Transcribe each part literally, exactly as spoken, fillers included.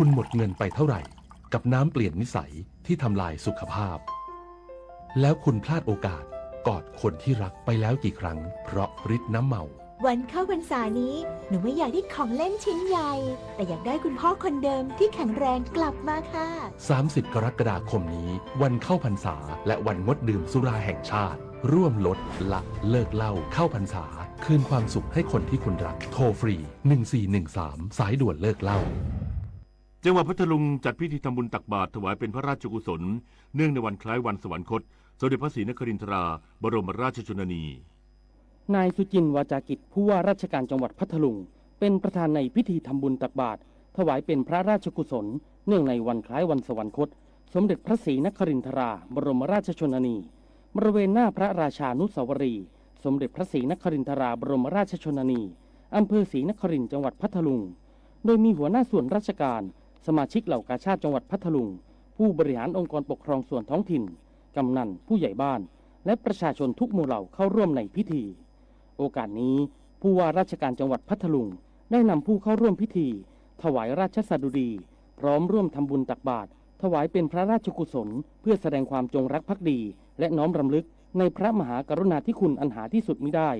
คุณหมดเงินไปเท่าไหร่ กับน้ำเปลี่ยนนิสัยที่ทำลายสุขภาพ แล้วคุณพลาดโอกาสกอดคนที่รักไปแล้วกี่ครั้ง เพราะฤทธิ์น้ำเมา วันเข้าพรรษานี้ หนูไม่อยากได้ของเล่นชิ้นใหญ่ แต่อยากได้คุณพ่อคนเดิมที่แข็งแรงกลับมาค่ะ สามสิบ กรกฎาคมนี้ วันเข้าพรรษา และวันงดดื่มสุราแห่งชาติ ร่วมลดละเลิกเหล้าเข้าพรรษา คืนความสุขให้คนที่คุณรัก โทรฟรี หนึ่งสี่หนึ่งสาม สายด่วนเลิกเหล้า จังหวัดพัทลุงจัดพิธีทำบุญตักบาตรถวายเป็นพระราชกุศล เนื่องในวันคล้ายวันสวรรคต สมเด็จพระศรีนครินทราบรมราชชนนี นายสุจินต์ วาจากิจ ผู้ว่าราชการจังหวัดพัทลุง เป็นประธานในพิธีทำบุญตักบาตรถวายเป็นพระราชกุศล เนื่องในวันคล้ายวันสวรรคต สมเด็จพระศรีนครินทราบรมราชชนนี บริเวณหน้าพระราชานุสาวรีย์สมเด็จพระศรีนครินทราบรมราชชนนี อำเภอศรีนครินทร์ จังหวัดพัทลุง โดยมีหัวหน้าส่วนราชการ สมาชิกเหล่ากาชาดจังหวัดพัทลุง ผู้บริหารองค์กรปกครองส่วนท้องถิ่น กำนัน ผู้ใหญ่บ้าน และประชาชนทุกหมู่เหล่าเข้าร่วมในพิธี โอกาสนี้ ผู้ว่าราชการจังหวัดพัทลุง ได้นำผู้เข้าร่วมพิธี ถวายราชสดุดี พร้อมร่วมทำบุญตักบาตร ถวายเป็นพระราชกุศล เพื่อแสดงความจงรักภักดี และน้อมรำลึกในพระมหากรุณาธิคุณอันหาที่สุดมิได้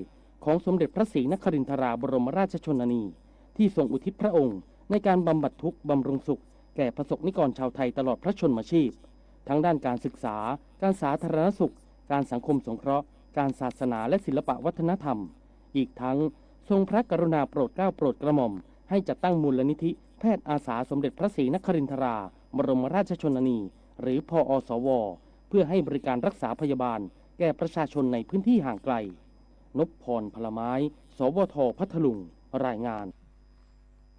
ของสมเด็จพระศรีนครินทราบรมราชชนนี ที่ทรงอุทิศพระองค์ในการบำบัดทุกข์บำรุงสุข แก่ประสบนิกรชาวไทยตลอดพระชนมชีพ ทั้งด้านการศึกษา การสาธารณสุข การสังคมสงเคราะห์ การศาสนาและศิลปะวัฒนธรรม อีกทั้งทรงพระกรุณาโปรดเกล้าโปรดกระหม่อม ให้จัดตั้งมูลนิธิแพทย์อาสาสมเด็จพระศรีนครินทราบรมราชชนนี หรือ พอสว เพื่อให้บริการรักษาพยาบาลแก่ประชาชนในพื้นที่ห่างไกล นพพร พลไม้ สวท พัทลุง รายงาน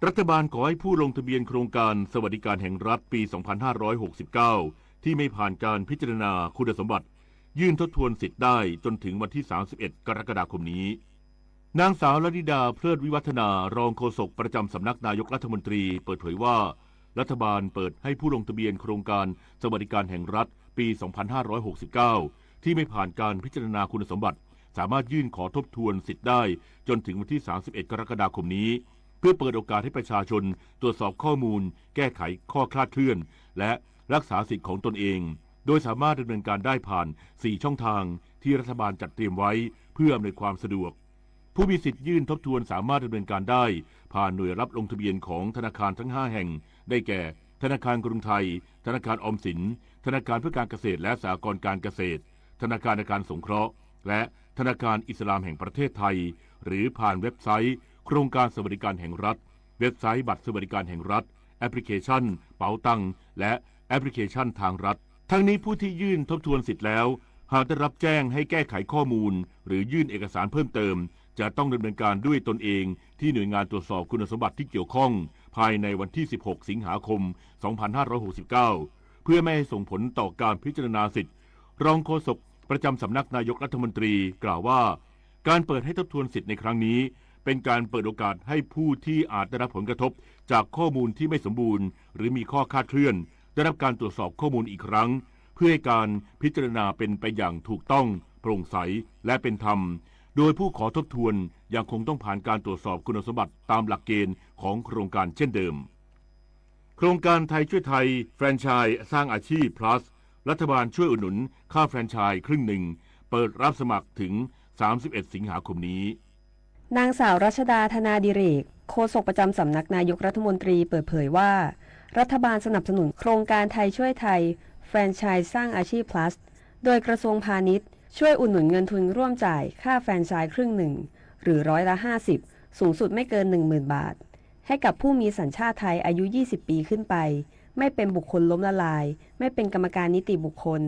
รัฐบาลขอให้ผู้ลงทะเบียนโครงการสวัสดิการแห่งรัฐปี สองพันห้าร้อยหกสิบเก้า ที่ไม่ผ่านการพิจารณาคุณสมบัติ ยื่นทบทวนสิทธิ์ได้จนถึงวันที่ สามสิบเอ็ด กรกฎาคมนี้ นางสาวลลิดา เพลิดวิวัฒนา รองโฆษกประจำสำนักนายกรัฐมนตรี เปิดเผยว่า รัฐบาลเปิดให้ผู้ลงทะเบียนโครงการสวัสดิการแห่งรัฐปี สองพันห้าร้อยหกสิบเก้า ที่ไม่ผ่านการพิจารณาคุณสมบัติ สามารถยื่นขอทบทวนสิทธิ์ได้จนถึงวันที่ สามสิบเอ็ด กรกฎาคมนี้ เพื่อเปิดโอกาสให้ประชาชนตรวจสอบข้อมูล แก้ไขข้อคลาดเคลื่อน และรักษาสิทธิ์ของตนเอง โดยสามารถดำเนินการได้ผ่าน สี่ ช่องทางที่รัฐบาลจัดเตรียมไว้เพื่ออำนวยความสะดวก ผู้มีสิทธิ์ยื่นทบทวนสามารถดำเนินการได้ผ่านหน่วยรับลงทะเบียนของธนาคารทั้ง ห้า แห่ง ได้แก่ ธนาคารกรุงไทย ธนาคารออมสิน ธนาคารเพื่อการเกษตรและสหกรณ์การเกษตร ธนาคารอาคารสงเคราะห์ และธนาคารอิสลามแห่งประเทศไทย หรือผ่านเว็บไซต์โครงการสวัสดิการแห่งรัฐ เว็บไซต์บัตรสวัสดิการแห่งรัฐ แอปพลิเคชันเป๋าตัง และแอปพลิเคชันทางรัฐ ทั้งนี้ผู้ที่ยื่นทบทวนสิทธิ์แล้ว หากได้รับแจ้งให้แก้ไขข้อมูล หรือยื่นเอกสารเพิ่มเติม จะต้องดำเนินการด้วยตนเองที่หน่วยงานตรวจสอบคุณสมบัติที่เกี่ยวข้อง ภายในวันที่ สิบหก สิงหาคม สองพันห้าร้อยหกสิบเก้า เพื่อไม่ให้ส่งผลต่อการพิจารณาสิทธิ์ รองโฆษกประจำสำนักนายกรัฐมนตรีกล่าวว่า การเปิดให้ทบทวนสิทธิ์ในครั้งนี้ เป็นการเปิดโอกาสให้ผู้ที่อาจได้รับผลกระทบจากข้อมูลที่ไม่สมบูรณ์ หรือมีข้อคลาดเคลื่อน ได้รับการตรวจสอบข้อมูลอีกครั้ง เพื่อให้การพิจารณาเป็นไปอย่างถูกต้อง โปร่งใส และเป็นธรรม โดยผู้ขอทบทวนยังคงต้องผ่านการตรวจสอบคุณสมบัติตามหลักเกณฑ์ของโครงการเช่นเดิม โครงการไทยช่วยไทย แฟรนไชส์สร้างอาชีพ พลัส รัฐบาลช่วยอุดหนุนค่าแฟรนไชส์ครึ่งหนึ่ง เปิดรับสมัครถึง สามสิบเอ็ด สิงหาคมนี้ นางสาวรัชดา ธนาดิเรก โฆษกประจำสำนักนายกรัฐมนตรีเปิดเผยว่า รัฐบาลสนับสนุนโครงการไทยช่วยไทย แฟรนไชส์สร้างอาชีพ พลัส โดยกระทรวงพาณิชย์ช่วยอุดหนุนเงินทุนร่วมจ่ายค่าแฟรนไชส์ครึ่งหนึ่ง หรือร้อยละห้าสิบ สูงสุดไม่เกิน หนึ่งหมื่น บาท ให้กับผู้มีสัญชาติไทยอายุ ยี่สิบ ปีขึ้นไป ไม่เป็นบุคคลล้มละลาย ไม่เป็นกรรมการนิติบุคคล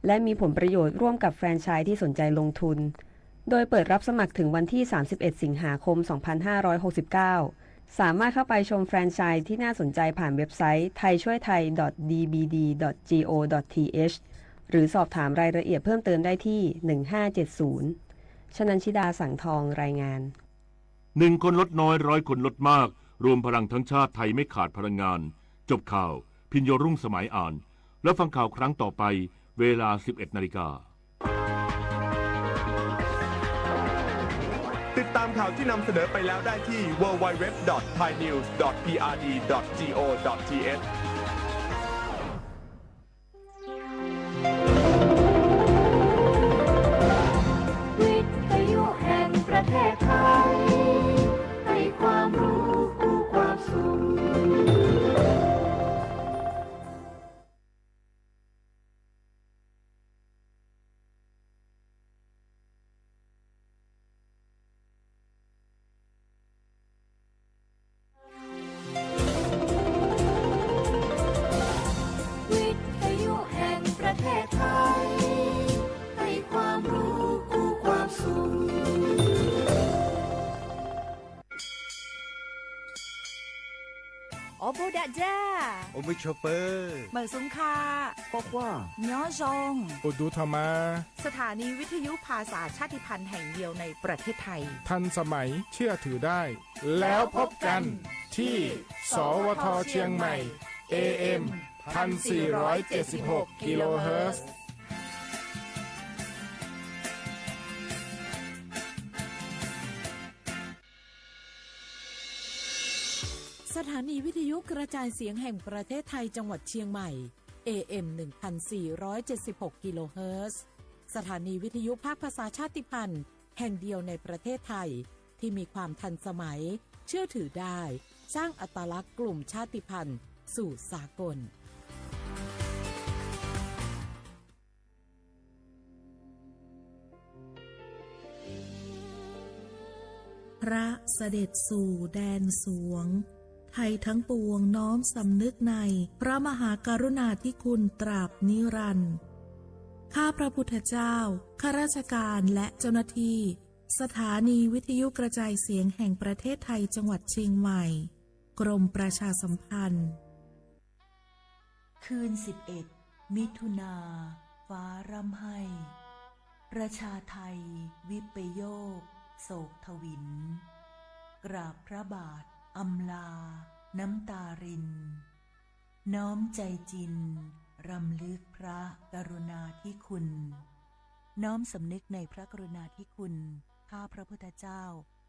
และมีผลประโยชน์ร่วมกับแฟรนไชส์ที่สนใจลงทุน โดยเปิดรับสมัครถึงวันที่ สามสิบเอ็ด สิงหาคม สองพันห้าร้อยหกสิบเก้า สามารถเข้าไปชมแฟรนไชส์ที่น่าสนใจผ่านเว็บไซต์ ไทยช่วยไทย ดอท ดีบีดี ดอท จีโอ ดอท ทีเอช หรือสอบถามรายละเอียดเพิ่มเติมได้ที่ หนึ่งห้าเจ็ดศูนย์ ชนัญชิดา สังทอง รายงาน หนึ่งคนลดน้อย ร้อยคนลดมาก รวมพลังทั้งชาติ ไทยไม่ขาดพลังงาน จบข่าว พิญโยรุ่งสมัยอ่าน แล้วฟังข่าวครั้งต่อไป เวลา สิบเอ็ด นาฬิกา ติดตามข่าวที่นำเสนอไปแล้วได้ที่ ดับเบิลยู ดับเบิลยู ดับเบิลยู ดอท ไทยนิวส์ ดอท พีอาร์ดี ดอท จี โอ ดอท ที เอช วิทยุแห่งประเทศไทย ให้ความรู้คู่ความสุข วิทยุแห่งประเทศไทย ให้ความรู้คู่ความสุข โอโบดะจ้า โอมิโชเปอร์ เหมิวซุงค่ะ คว้าคว้า ยอชง อุดูธรรมา สถานีวิทยุภาษาชาติพันธุ์แห่งเดียวในประเทศไทย ทันสมัย เชื่อถือได้ แล้วพบกันที่ สวท เชียงใหม่ เอเอ็ม พันสี่ร้อยเจ็ดสิบหก กิโลเฮิรตซ์ สถานีวิทยุกระจายเสียงแห่งประเทศไทยจังหวัดเชียงใหม่ เอเอ็ม หนึ่งพันสี่ร้อยเจ็ดสิบหก กิโลเฮิรตซ์ สถานีวิทยุภาคภาษาชาติพันธุ์แห่งเดียวในประเทศไทย ที่มีความทันสมัย เชื่อถือได้ สร้างอัตลักษณ์กลุ่มชาติพันธุ์สู่สากล พระเสด็จสู่แดนสวง ไทยทั้งปวงน้อมสำนึกในพระมหากรุณาธิคุณตราบนิรันดร์ ข้าพระพุทธเจ้า ข้าราชการและเจ้าหน้าที่ สถานีวิทยุกระจายเสียงแห่งประเทศไทยจังหวัดเชียงใหม่ กรมประชาสัมพันธ์ คืนสิบเอ็ด มิถุนา ฟ้าร่ำไห้ ประชาไทย วิปโยค โศกถวิล กราบพระบาท อำลา น้ำตาริน น้อมใจจริน รำลึกพระกรุณาธิคุณ น้อมสำนึกในพระกรุณาธิคุณ ข้าพระพุทธเจ้า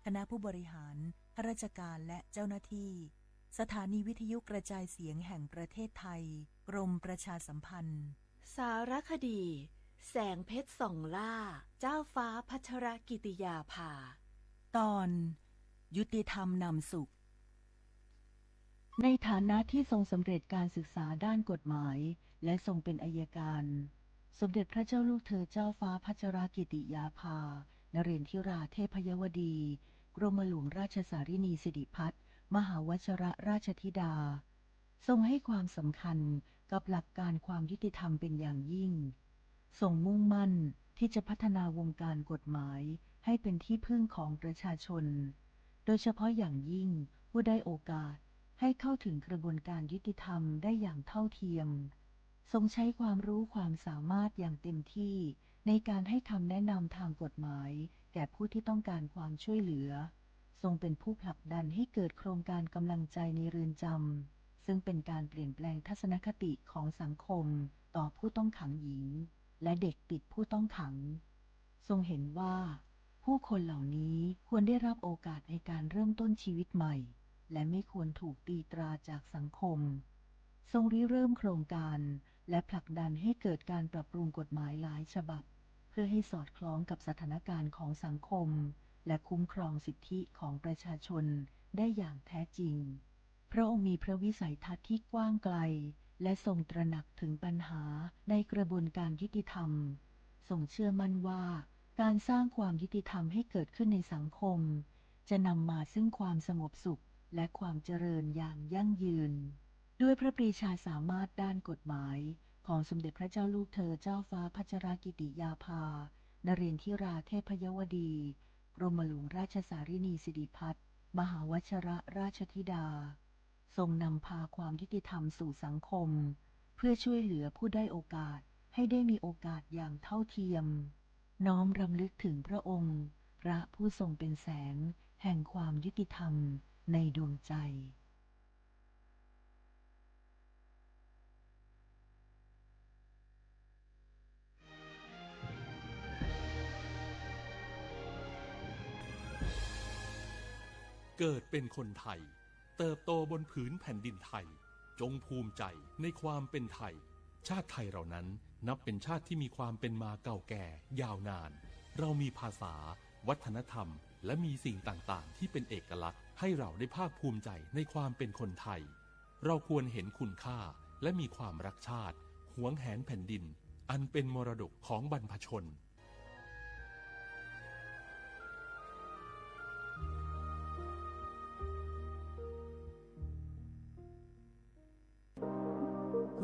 คณะผู้บริหาร ข้าราชการและเจ้าหน้าที่ สถานีวิทยุกระจายเสียงแห่งประเทศไทย กรมประชาสัมพันธ์ สารคดี แสงเพชรส่องล่า เจ้าฟ้าพัชรกิติยาภา ตอน ยุติธรรมนำสุข ในฐานะที่ทรงสำเร็จการศึกษาด้านกฎหมาย และทรงเป็นอัยการ สมเด็จพระเจ้าลูกเธอเจ้าฟ้าพัชรกิติยาภา นเรนทิราเทพยวดี กรมหลวงราชสารินีสิริพัฒน์ มหาวชรราชธิดา ทรงให้ความสำคัญกับหลักการความยุติธรรมเป็นอย่างยิ่ง ทรงมุ่งมั่นที่จะพัฒนาวงการกฎหมายให้เป็นที่พึ่งของประชาชน โดยเฉพาะอย่างยิ่งผู้ด้อยโอกาสให้เข้าถึงกระบวนการยุติธรรมได้อย่างเท่าเทียม ทรงใช้ความรู้ความสามารถอย่างเต็มที่ในการให้คำแนะนำทางกฎหมายแก่ผู้ที่ต้องการความช่วยเหลือ ทรงเป็นผู้ผลักดันให้เกิดโครงการกำลังใจในเรือนจำ ซึ่งเป็นการเปลี่ยนแปลงทัศนคติของสังคมต่อผู้ต้องขังหญิง และเด็กติดผู้ต้องขัง ทรงเห็นว่าผู้คนเหล่านี้ควรได้รับโอกาสในการเริ่มต้นชีวิตใหม่ และไม่ควรถูกตีตราจากสังคม ทรงริเริ่มโครงการ และผลักดันให้เกิดการปรับปรุงกฎหมายหลายฉบับ เพื่อให้สอดคล้องกับสถานการณ์ของสังคม และคุ้มครองสิทธิของประชาชนได้อย่างแท้จริง พระองค์มีพระวิสัยทัศน์ที่กว้างไกล และทรงตระหนักถึงปัญหาในกระบวนการยุติธรรม ทรงเชื่อมั่นว่าการสร้างความยุติธรรมให้เกิดขึ้นในสังคม จะนำมาซึ่งความสงบสุข และความเจริญอย่างยั่งยืน ด้วยพระปรีชาสามารถด้านกฎหมายของสมเด็จพระเจ้าลูกเธอเจ้าฟ้าพัชรกิติยาภา นเรนทิราเทพยวดี กรมหลวงราชสารินีสิริพัฒน์ มหาวชรราชธิดา ทรงนำพาความยุติธรรมสู่สังคม เพื่อช่วยเหลือผู้ด้อยโอกาสให้ได้มีโอกาสอย่างเท่าเทียม น้อมรำลึกถึงพระองค์ พระผู้ทรงเป็นแสงแห่งความยุติธรรมในดวงใจ เกิดเป็นคนไทย เติบโตบนผืนแผ่นดินไทย จงภูมิใจในความเป็นไทย ชาติไทยเรานั้นนับเป็นชาติที่มีความเป็นมาเก่าแก่ยาวนาน เรามีภาษา วัฒนธรรม และมีสิ่งต่างๆ ที่เป็นเอกลักษณ์ ให้เราได้ภาคภูมิใจในความเป็นคนไทย เราควรเห็นคุณค่า และมีความรักชาติ หวงแหนแผ่นดิน อันเป็นมรดกของบรรพชน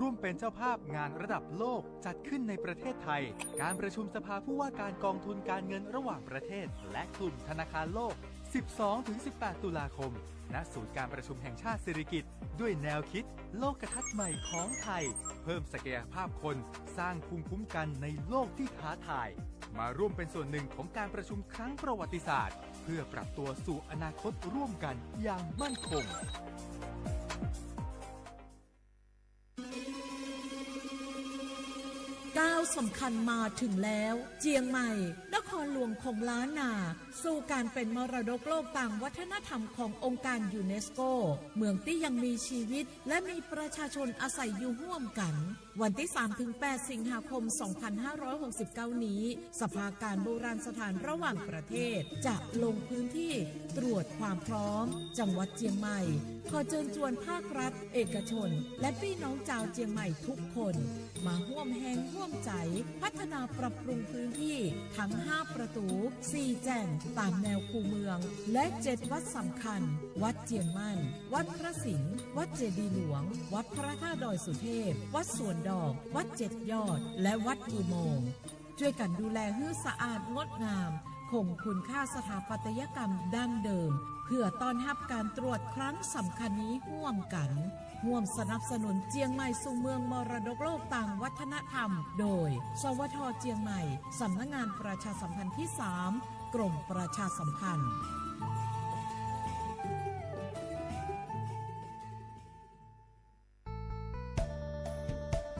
ร่วมเป็นเจ้าภาพงานระดับโลกจัดขึ้นในประเทศไทย การประชุมสภาผู้ว่าการกองทุนการเงินระหว่างประเทศ และกลุ่มธนาคารโลก สิบสองถึงสิบแปด ตุลาคม ณ ศูนย์การประชุมแห่งชาติสิริกิติ์ ด้วยแนวคิดโลกทัศน์ใหม่ของไทย เพิ่มศักยภาพคน สร้างภูมิคุ้มกันในโลกที่ท้าทาย มาร่วมเป็นส่วนหนึ่งของการประชุมครั้งประวัติศาสตร์ เพื่อปรับตัวสู่อนาคตร่วมกันอย่างมั่นคง ก้าวสำคัญมาถึงแล้ว เจียงใหม่ นครหลวงของล้านนา สู่การเป็นมรดกโลกตางวัฒนธรรมขององค์การยูเนสโก เมืองตี้ยังมีชีวิต และมีประชาชนอาศัยอยู่ฮ่วมกั๋น วันตี้สามถึงแปด สิงหาคม สองพันห้าร้อยหกสิบเก้า นี้ สภาการโบราณสถานระหว่างประเทศ จะลงพื้นที่ตรวจความพร้อม จังหวัดเจียงใหม่ ขอเจิญจวนภาครัฐ เอกชน และปี้น้องจาวเจียงใหม่ทุกคน มาฮ่วมแฮงฮ่วมใจ๋ พัฒนาปรับปรุงพื้นที่ ตึงห้าประตู๋ สี่แจ่ง ต๋ามแนวคูเมือง และเจ็ดวัดสำคัญ วัดเจียงมั่น วัดพระสิงห์ วัดเจดีย์หลวง วัดพระธาตุดอยสุเทพ วัดสวนดอก วัดเจ็ดยอด และวัดอุโมงค์ จ้วยกั๋นดูแลหื้อสะอาดงดงาม คงคุณค่าสถาปัตยกรรมดั้งเดิม เพื่อต้อนฮับก๋านตรวจครั้งสำคัญนี้ฮ่วมกั๋น ฮ่วมสนับสนุนเจียงใหม่สู่เมืองมรดกโลกตางวัฒนธรรม โดย สวท เจียงใหม่ สำนักงานประชาสัมพันธ์ตี้สาม กรมประชาสัมพันธ์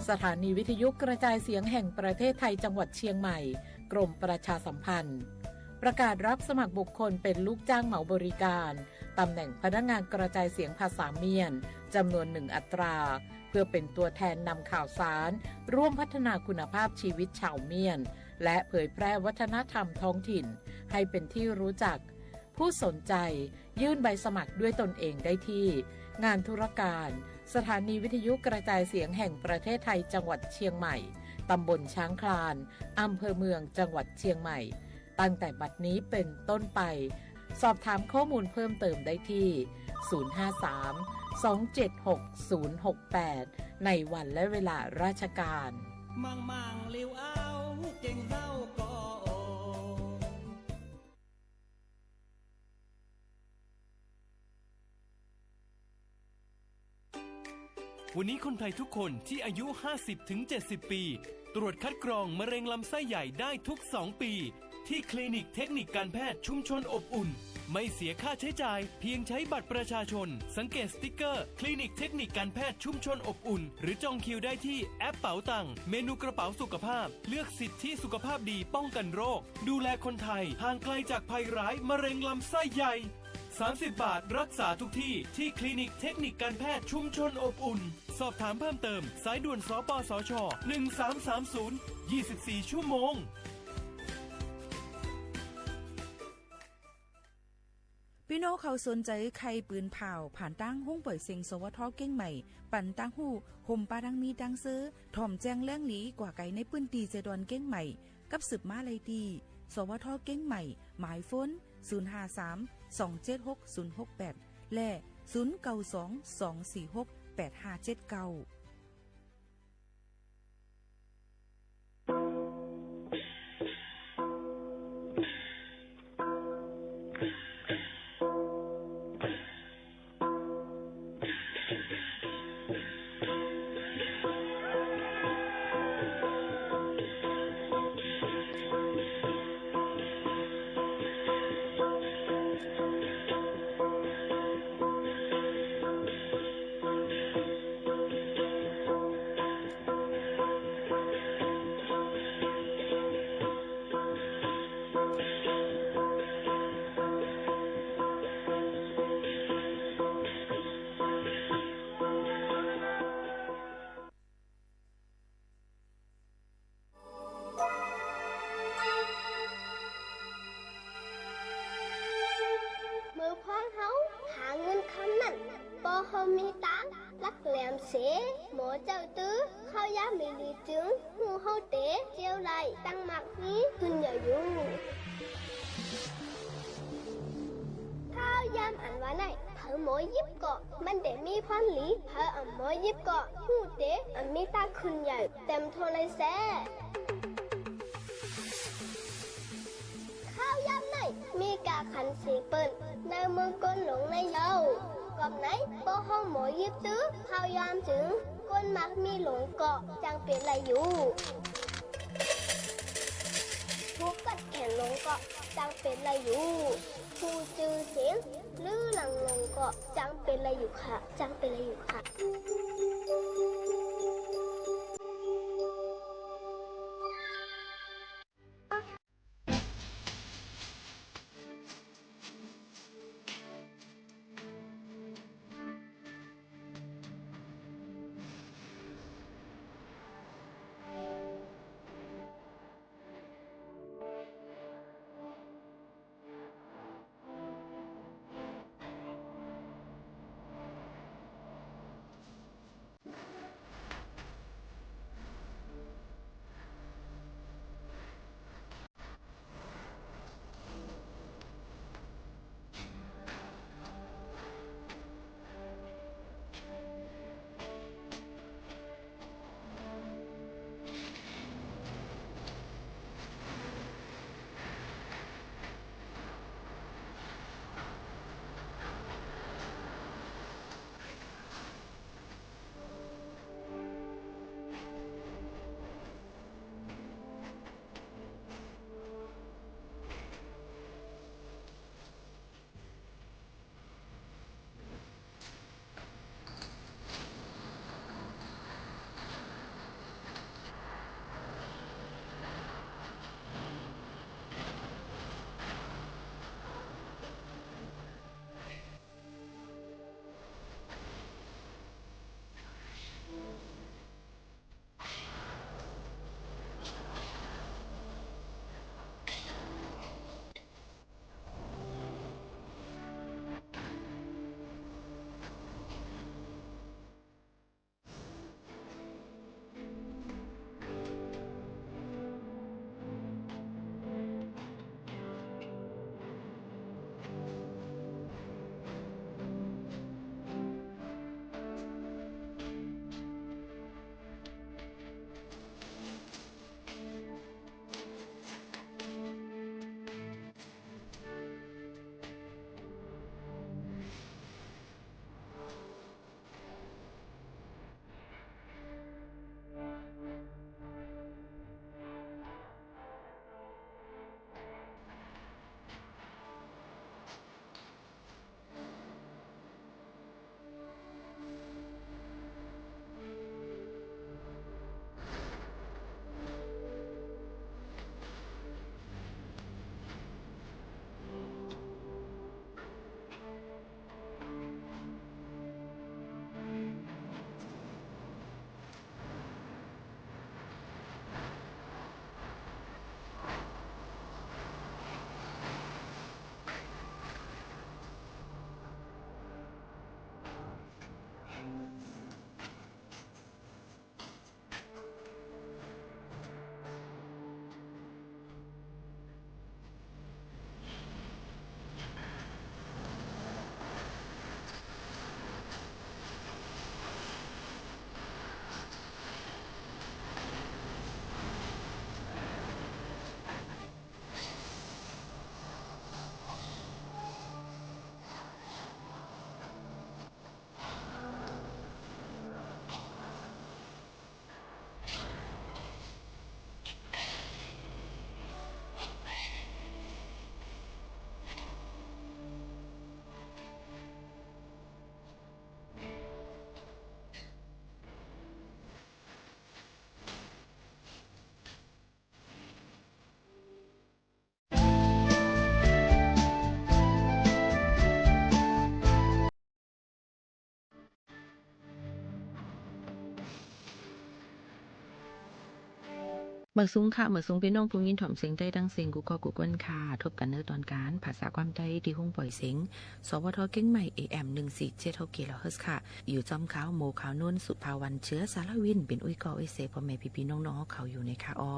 สถานีวิทยุกระจายเสียงแห่งประเทศไทยจังหวัดเชียงใหม่ กรมประชาสัมพันธ์ ประกาศรับสมัครบุคคลเป็นลูกจ้างเหมาบริการ ตำแหน่งพนักงานกระจายเสียงภาษาเมียน จำนวนหนึ่งอัตรา เพื่อเป็นตัวแทนนำข่าวสาร ร่วมพัฒนาคุณภาพชีวิตชาวเมียน และเผยแพร่วัฒนธรรมท้องถิ่น ให้เป็นที่รู้จัก ผู้สนใจยื่นใบสมัครด้วยตนเองได้ที่ งานธุรการ สถานีวิทยุกระจายเสียงแห่งประเทศไทยจังหวัดเชียงใหม่ ตำบลช้างคลาน อำเภอเมือง จังหวัดเชียงใหม่ ตั้งแต่บัดนี้เป็นต้นไป สอบถามข้อมูลเพิ่มเติมได้ที่ ศูนย์ห้าสาม สองเจ็ดหก ศูนย์หกแปด ในวันและเวลาราชการ มั่งๆ หลิวเอา เก่งเต้าก็โอ วันนี้คนไทยทุกคนที่อายุ ห้าสิบถึงเจ็ดสิบ ปี ตรวจคัดกรองมะเร็งลำไส้ใหญ่ได้ทุกสองปี ที่คลินิกเทคนิคการแพทย์ชุมชนอบอุ่น ไม่เสียค่าใช้จ่าย เพียงใช้บัตรประชาชน สังเกตสติ๊กเกอร์ คลินิกเทคนิคการแพทย์ชุมชนอบอุ่น หรือจองคิวได้ที่แอปเป๋าตัง เมนูกระเป๋าสุขภาพ เลือกสิทธิสุขภาพดีป้องกันโรค ดูแลคนไทยห่างไกลจากภัยร้ายมะเร็งลำไส้ใหญ่ สามสิบบาทรักษาทุกที่ ที่คลินิกเทคนิคการแพทย์ชุมชนอบอุ่น สอบถามเพิ่มเติม สายด่วน สปสช หนึ่งสามสามศูนย์ ยี่สิบสี่ ชั่วโมง ปี้น้องเขาสนใจ๋ใค่ปืนผ่าว ผ่านตางห้องป่อยเซ็ง สวท เก้งใหม่ ปันตางฮู้ ห่มปาตังมีตังเซอ ถ่อมแจ้งเรื่องหลีกว่าไก๋ในปื้นตี้เซดอนเก้งใหม่ กับสืบมาลัยตี้ สวท เก้งใหม่ หมายโฟน ศูนย์ห้าสาม สองเจ็ดหก ศูนย์หกแปด และ ศูนย์เก้าสอง สองสี่หก แปดห้าเจ็ดเก้า เฮามีต๋าลักแหลมเส หมอเจ้าตื้อ ข้าวยามหลีๆ จึง ฮู้เฮาเต๋เจียวได้ ตังหมากมีขึ้นใหญ่อยู่ ข้าวยามอันว่าไหน เผลอหมอยิบก็ มันเต๋มีผลดี เผลออ่ำหมอยิบก็ ฮู้เต๋อ่ำมีต๋าขึ้นใหญ่ แตมทั่วเลยแซ่ ข้าวยามไหน มีก๋าขันเสียงเปิ้น ในเมืองโกนหลงในเย้า กอบไหน ป้อเฮาหมอยิบตื้อ ข้าวยามจึง คนหมากมีหลงก็ จังเป๋นได้อยู่ ผู้กัดแขนหลงก็ จังเป๋นได้อยู่ ผู้จื้อเสียง ลือหลังหลงก็ จังเป๋นได้อยู่ค่ะ จังเป๋นได้อยู่ค่ะ หมายสูงค่ะ หมายสูงปี้น้องผู้ยินถ่อมเสียงใต้ตังเสียงกู้ก้อกู้ก้นค่ะ ทบกั๋นในตอนก๋านภาษาความใต้ตี้ห้องป่อยเสียง สวท เกียงใหม่ เอเอ็ม หนึ่งสี่เจ็ดหกกิโลเฮิรตซ์ค่ะ อยู่จ้อมข้าวโม ข้าวนุ่น สุภาวรรณ เจือสารวิน เป๋นอุ้ยก่ออุ้ยเสพพ่อแม่ปี้ๆ น้องๆ เฮาอยู่ในค่ะอ้อ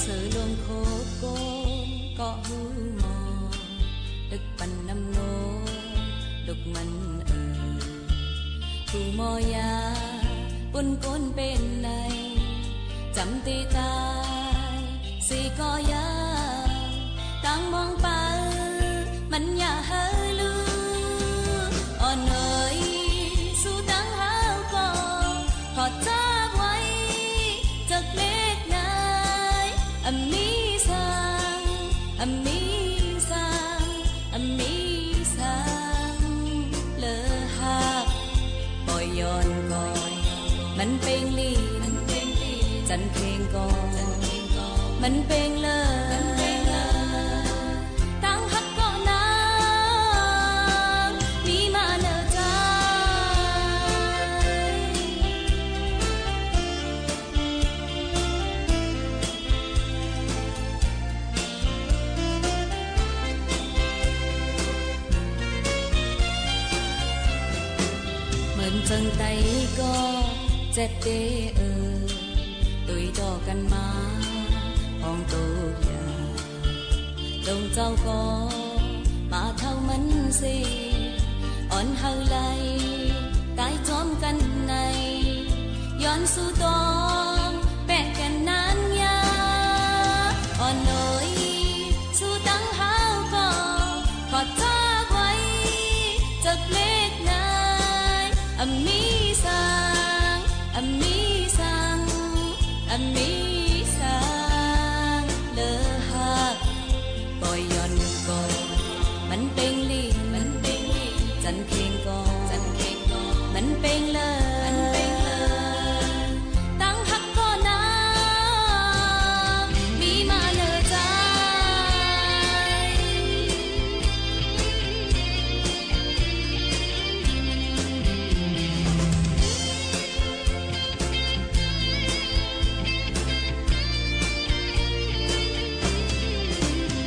เซอลวงโคโกก็ฮู้หมอ ตึกปันน้ำโน ลุกมันเอ่ย กูหมอยา ปุ้นก้นเป๋นใน จ๋ำตี้ต๋าย สีก็ยา ตังมองไป มันอย่าหื้อลู อ่อนเอ๋ย สู้ตังเฮาก็ ขอจับไว้ จักเล็กน้อย อะมีสัง อะมีสัง อะมีสัง เลอหัก ปอยย้อนก่อน มันเป๋งลี จันเข่งก่อน มันเป๋งเลอ ตังฮักก็นาง มีมาเนอใจ๋ เหมือนเจิงใต้ก็เจ็บเต๋เออ ตุ้ยต่อกั๋นมา ห้องโตกยา ลงเจ้าก็มาเท่ามันเส อ่อนเฮาไหล ต๋ายจ้อมกั๋นใน ย้อนสู้ต้อง แปะแก่นนานยา อ่อนเอ๋ย สู้ตังเฮาก็ ขอจับไว้ จักเล็กน้อย อะมีสัง อะมีสัง อะมีสัง เลอหัก ปอยย้อนก่อน มันเป๋งลี มันเป๋งลี จันเข่งก่อน จันเข่งก่อน มันเป๋งเลอ มันเป๋งเลอ ตังฮักก็นาง มีมาเนอใจ๋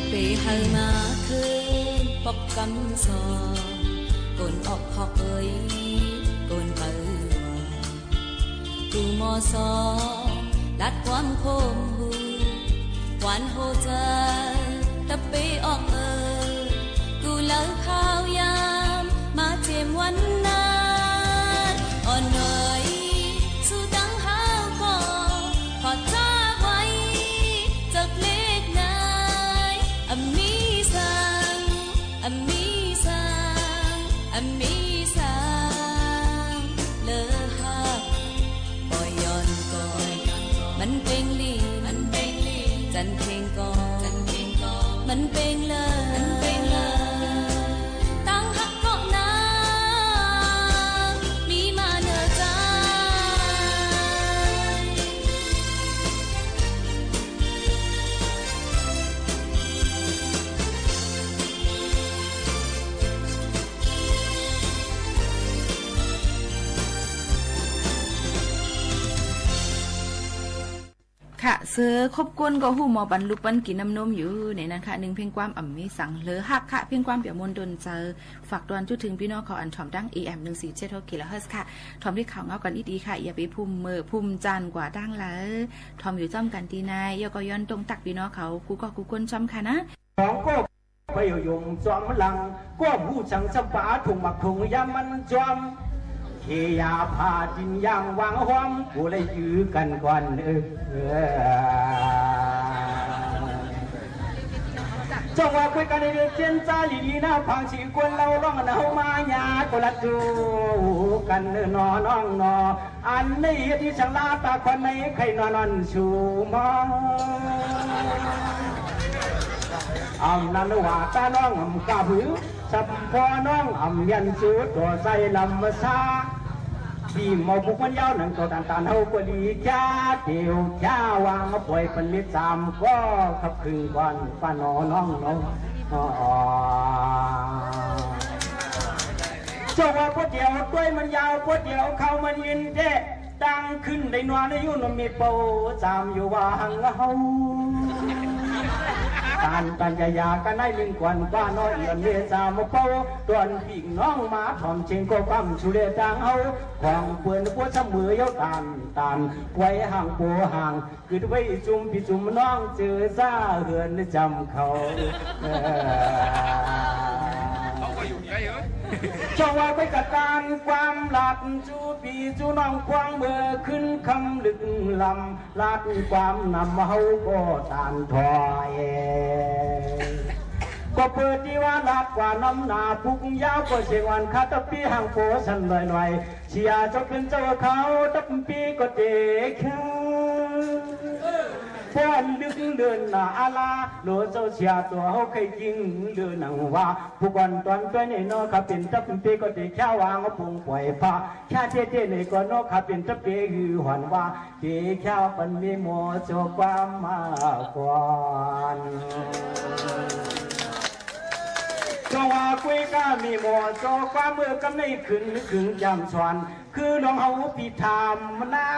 เป๋เฮามาคืนปอกกำสอง โกนออกคอกเอ๋ย โกนไปว่า กูหมอสอง ลัดความโคมหู หวานโฮเจอ ตะเปออกเอ่อ กูเลิกข้าวยาม มาเจียมวันนั้น อ่อนเอ๋ย สู้ตังเฮาก็ ขอจับไว้ จักเล็กน้อย อะมีสัง อะมีสัง อะมีสัง เลอหัก ปอยย้อนก่อน มันเป๋งลี มันเป๋งลี จันเข่งก่อน จันเข่งก่อน มันเป๋งเลอ มันเป๋งเลอ ตังฮักก็นาง มีมาเนอใจ๋ ค่ะ เซอครบกวนก็ฮู้หมอปันลูกปันกิ๋นน้ำนมอยู่ในนั้นค่ะ นึ่งเพลงความอะมีสัง เลอหักค่ะ เพลงความเปียกม่วนโดนใจ๋ ฝากตอนจุดถึงปี้น้องเขาอันถ่อมตัง เอเอ็ม หนึ่งสี่เจ็ดหกกิโลเฮิรตซ์ค่ะ ถ่อมตี้ข่าวเหงากั๋นอี้ดีค่ะ อย่าไปพุ่มเมอพุ่มจานกว่าตั้งหลาย ถ่อมอยู่จ้อมกั๋นตี้ใน แล้วก็ย้อนตรงตักปี้น้องเขา กู้ก้อกู้ก้นจ้อมค่ะนะ สองก็ไปอยู่ยงจอมหลัง ก็ผู้สังสปาถุงหมากถุงยามมันจอม เขยาผ้าดินยางวางห้อม กูเลยจื้อกั๋นก่อน เออ เออ จงว่าคุยกั๋นในเรื่องเจียนจาลีดีนะ ผังสีกวนเล่าร้องเนามาหยาก็ละจูกั๋นเนอน้องเนาะ อันนี้เฮ็ดอีสังลาตาคนในไข่นอนนอนสู่มอง อำนั้นว่าตาน้องอำกาบหือ สำพ่อน้องอำเมียนสู่ตัวใส่ลำซา ตี้เมาปุกมันยาวนั้นก็ตานตานเฮาก็ดี แค่เตียวแค่วางมาป่อยปันเม็ดสามก็ขับครึ่งก่อนป้าหนอน้องเนาะ อ๋อ เจ้าว่าป้อเตียวตวยมันยาว ป้อเตียวเขามันเงินแต๊ ตั้งขึ้นได้นอนอยู่นำมีเป้าสามอยู่ว่าหังเฮา ตานตานยายาก็ได้นึ่งก่อนว่าน้อยเอียนเวสามเป้า ตอนพี่น้องมาถ่อมเชงก็กำชูเลตางเฮา ของเปิ้นป้อเสมอเย้าตาน ตานไว้ห่างโปห่าง กึ๊ดไว้จุมปี้จุมน้องเจอซ่าเฮือนจำเขา เออ เขาก็อยู่ใกล้เหรอ เจ้าว่าไปกะตานความหลาดจูปี้จูน้องควางเมื่อขึ้นค่ำลึกลำ หลาดความนำเฮาก็ตานถอย ก็เปิดตี้ว่าหลาดกว่านำหน้าปุกยาวก็เสียงวันคาตะปี้ห่างโปสันหน่อยๆ เสียเจ้าเป๋นเจ้าเขาตับปี้ก็เตะแค่ ป้อนลึกเดินหน้าอาลา โหลเจ้าเสียตัวเฮาใค่จริงเดินหนังว่า ผู้ก่อนตอนตวยนี่เนาะ ข้าเป๋นตับปี้ก็เตะแค่วางเอาปงป่อยผ้า แค่เตะเตะนี่ก็เนาะ ข้าเป๋นตับปี้หื้อหวันว่า เตะแค่ปันมีหมอเจ้าความมาก่อน เจ้าว่ากุ้ยก้ามีหมอเจ้าความเมื่อกำในขึ้นขึงจำสอน คือน้องเฮาปี้ถามนะ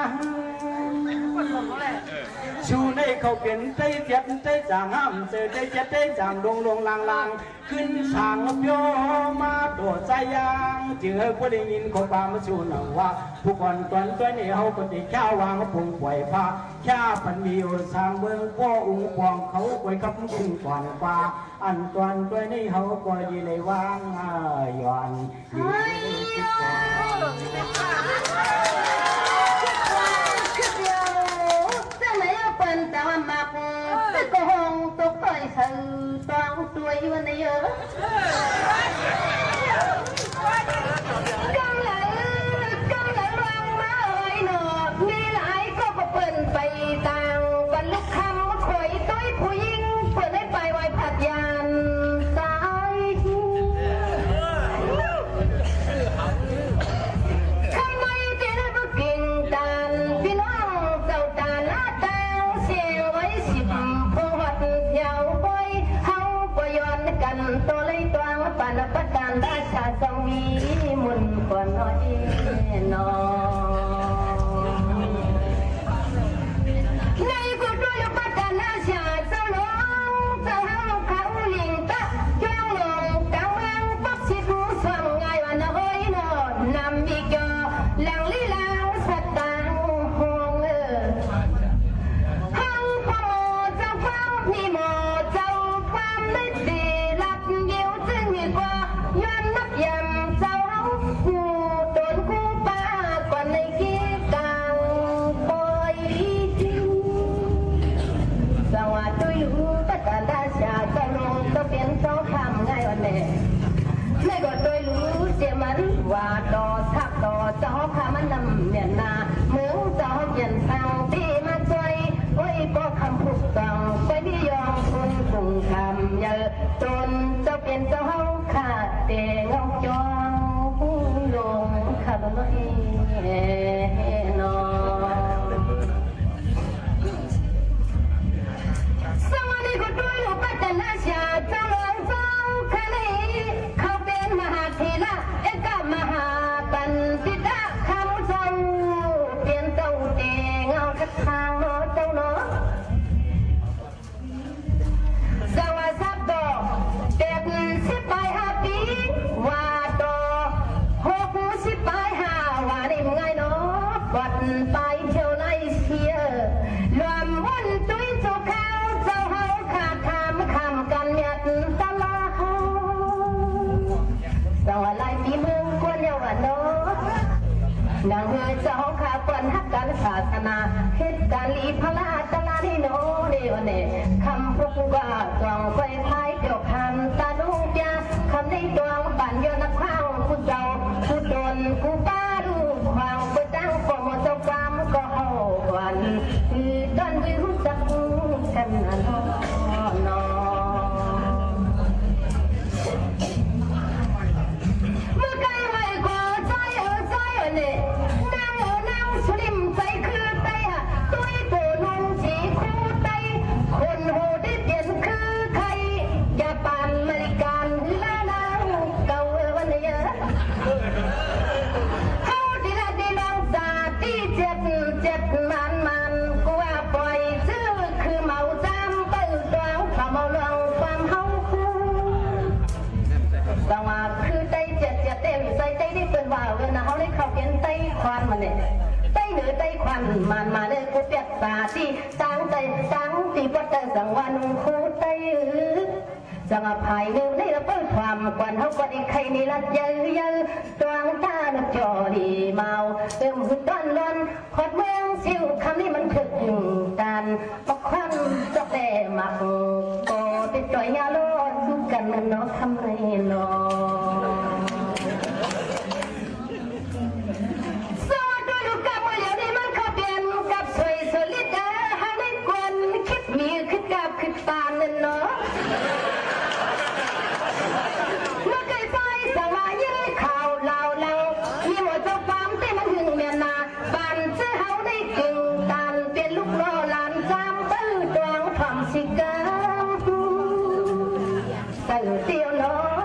ชูในเขาเป๋นไต้เจ็ดไต้จางห้ามเจอไต้เจ็ดไต้จางลงลงลางลาง ขึ้นสางเปียวมาโตสายยาง จึงหื้อผู้ได้ยินข้อความมาชูหนังว่า ผู้ก่อนตอนตวยนี่เฮาก็เตะแค่วางปงป่อยผ้า แค่ปันมีอยู่สามเมืองป้ออุ๋งปองเขาป่อยกับคุ้งก่อนกว่า อันตอนตวยนี่เฮาก็ดีเลยวางอ่าย้อน เฮ้ย เจ้าไหนเอาเปิ้นแต่ว่ามัก แต่ก็ห้องตกต่อยเสือต้องตวยวันนี้เยอะ กำลัง กำลังวางมาเอ้ยเนาะ มีหลายก็บ่เปิ้นไปต่าง วันลุกค่ำคอยตวยผู้หญิง เปิ้นได้ไปไหว้พระยาน ตาย ทำไมเจ้าบ่เก่งตาน ปี้น้องเจ้าตานหน้าตางเสียงไว้สิบ พอฮอดแถวบอย เฮาก็ย้อนกั๋นต่อเลยตวงปานประตานราชาทรงมีมนต์ก่อนน้อยน้อง ในกุฏิอยู่ประตานราชาเจ้าหลวง เจ้าเฮาเขาหลิงตะ จ้องหลวงกลางเมืองปักสิบสวงง่ายว่าน้อยเนาะ นำมีเจ้าหลังลีลาสตางค์ห้องเออ ห้องพ่อหมอเจ้าความ มีหมอเจ้าความได้ตีลัดยิว จึงมีกว่าย้อนนับยามเจ้าเฮา ผู้ตนคู่ป้าก่อนในกี้กลางปอย สวัสดีอยู่ประตานราชาเจ้าหลวง เจ้าเป๋นเจ้าคำง่ายอ่อนแน่ ในก็ตวยหลูเสียมันว่าต่อทักต่อเจ้าคำมันนำเมียนนา เมืองเจ้าเมียนทางตี้มาจ้อย โอ้ย ก็คำพุกต้องไปนิยมคุณกรุงคำเยอะ ตนเจ้าเป๋นเจ้าเฮาข้าแต่เงาจองลงข้าน้อยเนาะ สวัสดีคุณด้วยหลวงป้าจันทร์ราชาเจ้าหลวงเจ้าคณะเขาเป๋นมหาเถระเอกมหาปัณฑิตะคำเจ้าเป๋นเจ้าเตงเอากระทางเนาะเจ้าเนาะ สวัสดีก็เจ็ดสิบปลายห้าปี ว่าต่อหกสิบปลายห้า ว่านี่มันง่ายเนาะ วัดปลายเที่ยวในเสีย รวมวันตุ้ยเจ้าข้าวเจ้าเฮาขาดคำคำกันเมียดตลาด สวัสดีปีเมืองกวนเยาวะเนาะ หนังเฮือเจ้าข้าเปิ้นฮักกั๋นศาสนา เฮ็ดกั๋นอีพระราชนานี่โนเดวะเน่ คำพวกกูว่าจองไปพายเจ้าคำตาลุงเปีย คำในตวงปัญญานักพราวผู้เจ้า ผู้ตนผู้ป้าลูกขวางผู้จ้างก็หมดเจ้าความก็เฮาขวัญ คือต้นวิวจักกันนะเนาะ เมื่อไกลไหวขอซ้ายเออซ้ายเออเนี่ย เออ นะ เฮาได้เข้าเป๋นไต้ควันมาเนี่ย ไต้เหนือไต้ควัน หมานมาเนี่ย กูเปียกต๋าตี้ตางไต้ตางตี้ ปอดไต้สังวานุงคูไต้ สังอภัยเนอ ในละเปิ้ลความกวนเฮาก็ได้ใค่ในรัฐเยอะๆ ตวงต๋าหนกจ่อดีเมา เติมหืดต้อนร้อน ฮอดเมืองซิวคำนี้มันถึกตาน ปักควันจอกแลหมาก ก็ติดต่อยยาลอดสู้กั๋นเนาะคำนี้เนาะ สวัสดีลูกกำเมื่อเหลียวนี้มันเข้าเป๋นกับสวยสวยลิดเออ เฮาได้กวนคิดมีคิดกาบคิดปานนั่นเนาะ เมื่อเกยใส่สังมายินข่าวลาวลัง มีหมดเจ้าความตี้มันหึงแม่นนา บ้านจื้อเฮาได้กึ่งตาน เป๋นลูกหล่อหลานจามเปิ้ลตวงถ่อมสิเกิง ใส่อยู่เตี้ยวเนาะ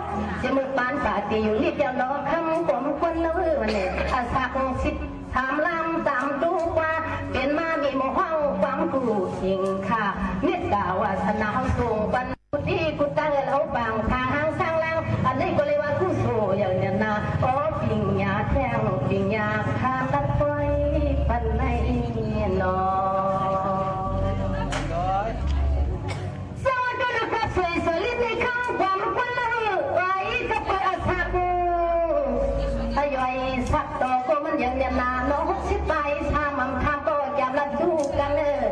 จะมือปานป่าตีอยู่นิดเดียวเนาะ คำกลมควันเนาะ เออ วันนี้ อาสักสิบสามลำตามตู้กว่า เป๋นมามีหมู่ห้องความกู่เข่งค่ะ เมตตาวาสนาเฮาสูงปัน ตี้กูตั้งเอาปางพาหางสร้างล่าง อันนี้ก็เลยว่ากูโสอย่างเนี้ยนะ อ๋อ ปิงญาแท่ง ปิงญาคาตัดปล่อยปันในเนาะ สวัสดีครับ สวยสวยลิดในคำความคนละหือ ไอ้กะเปิดอาสัก อะหย่อยสักต่อก็มันยังเนียนนาเนาะ หกสิบปลาย สามอำคำก็จะรับดูกั๋นเออ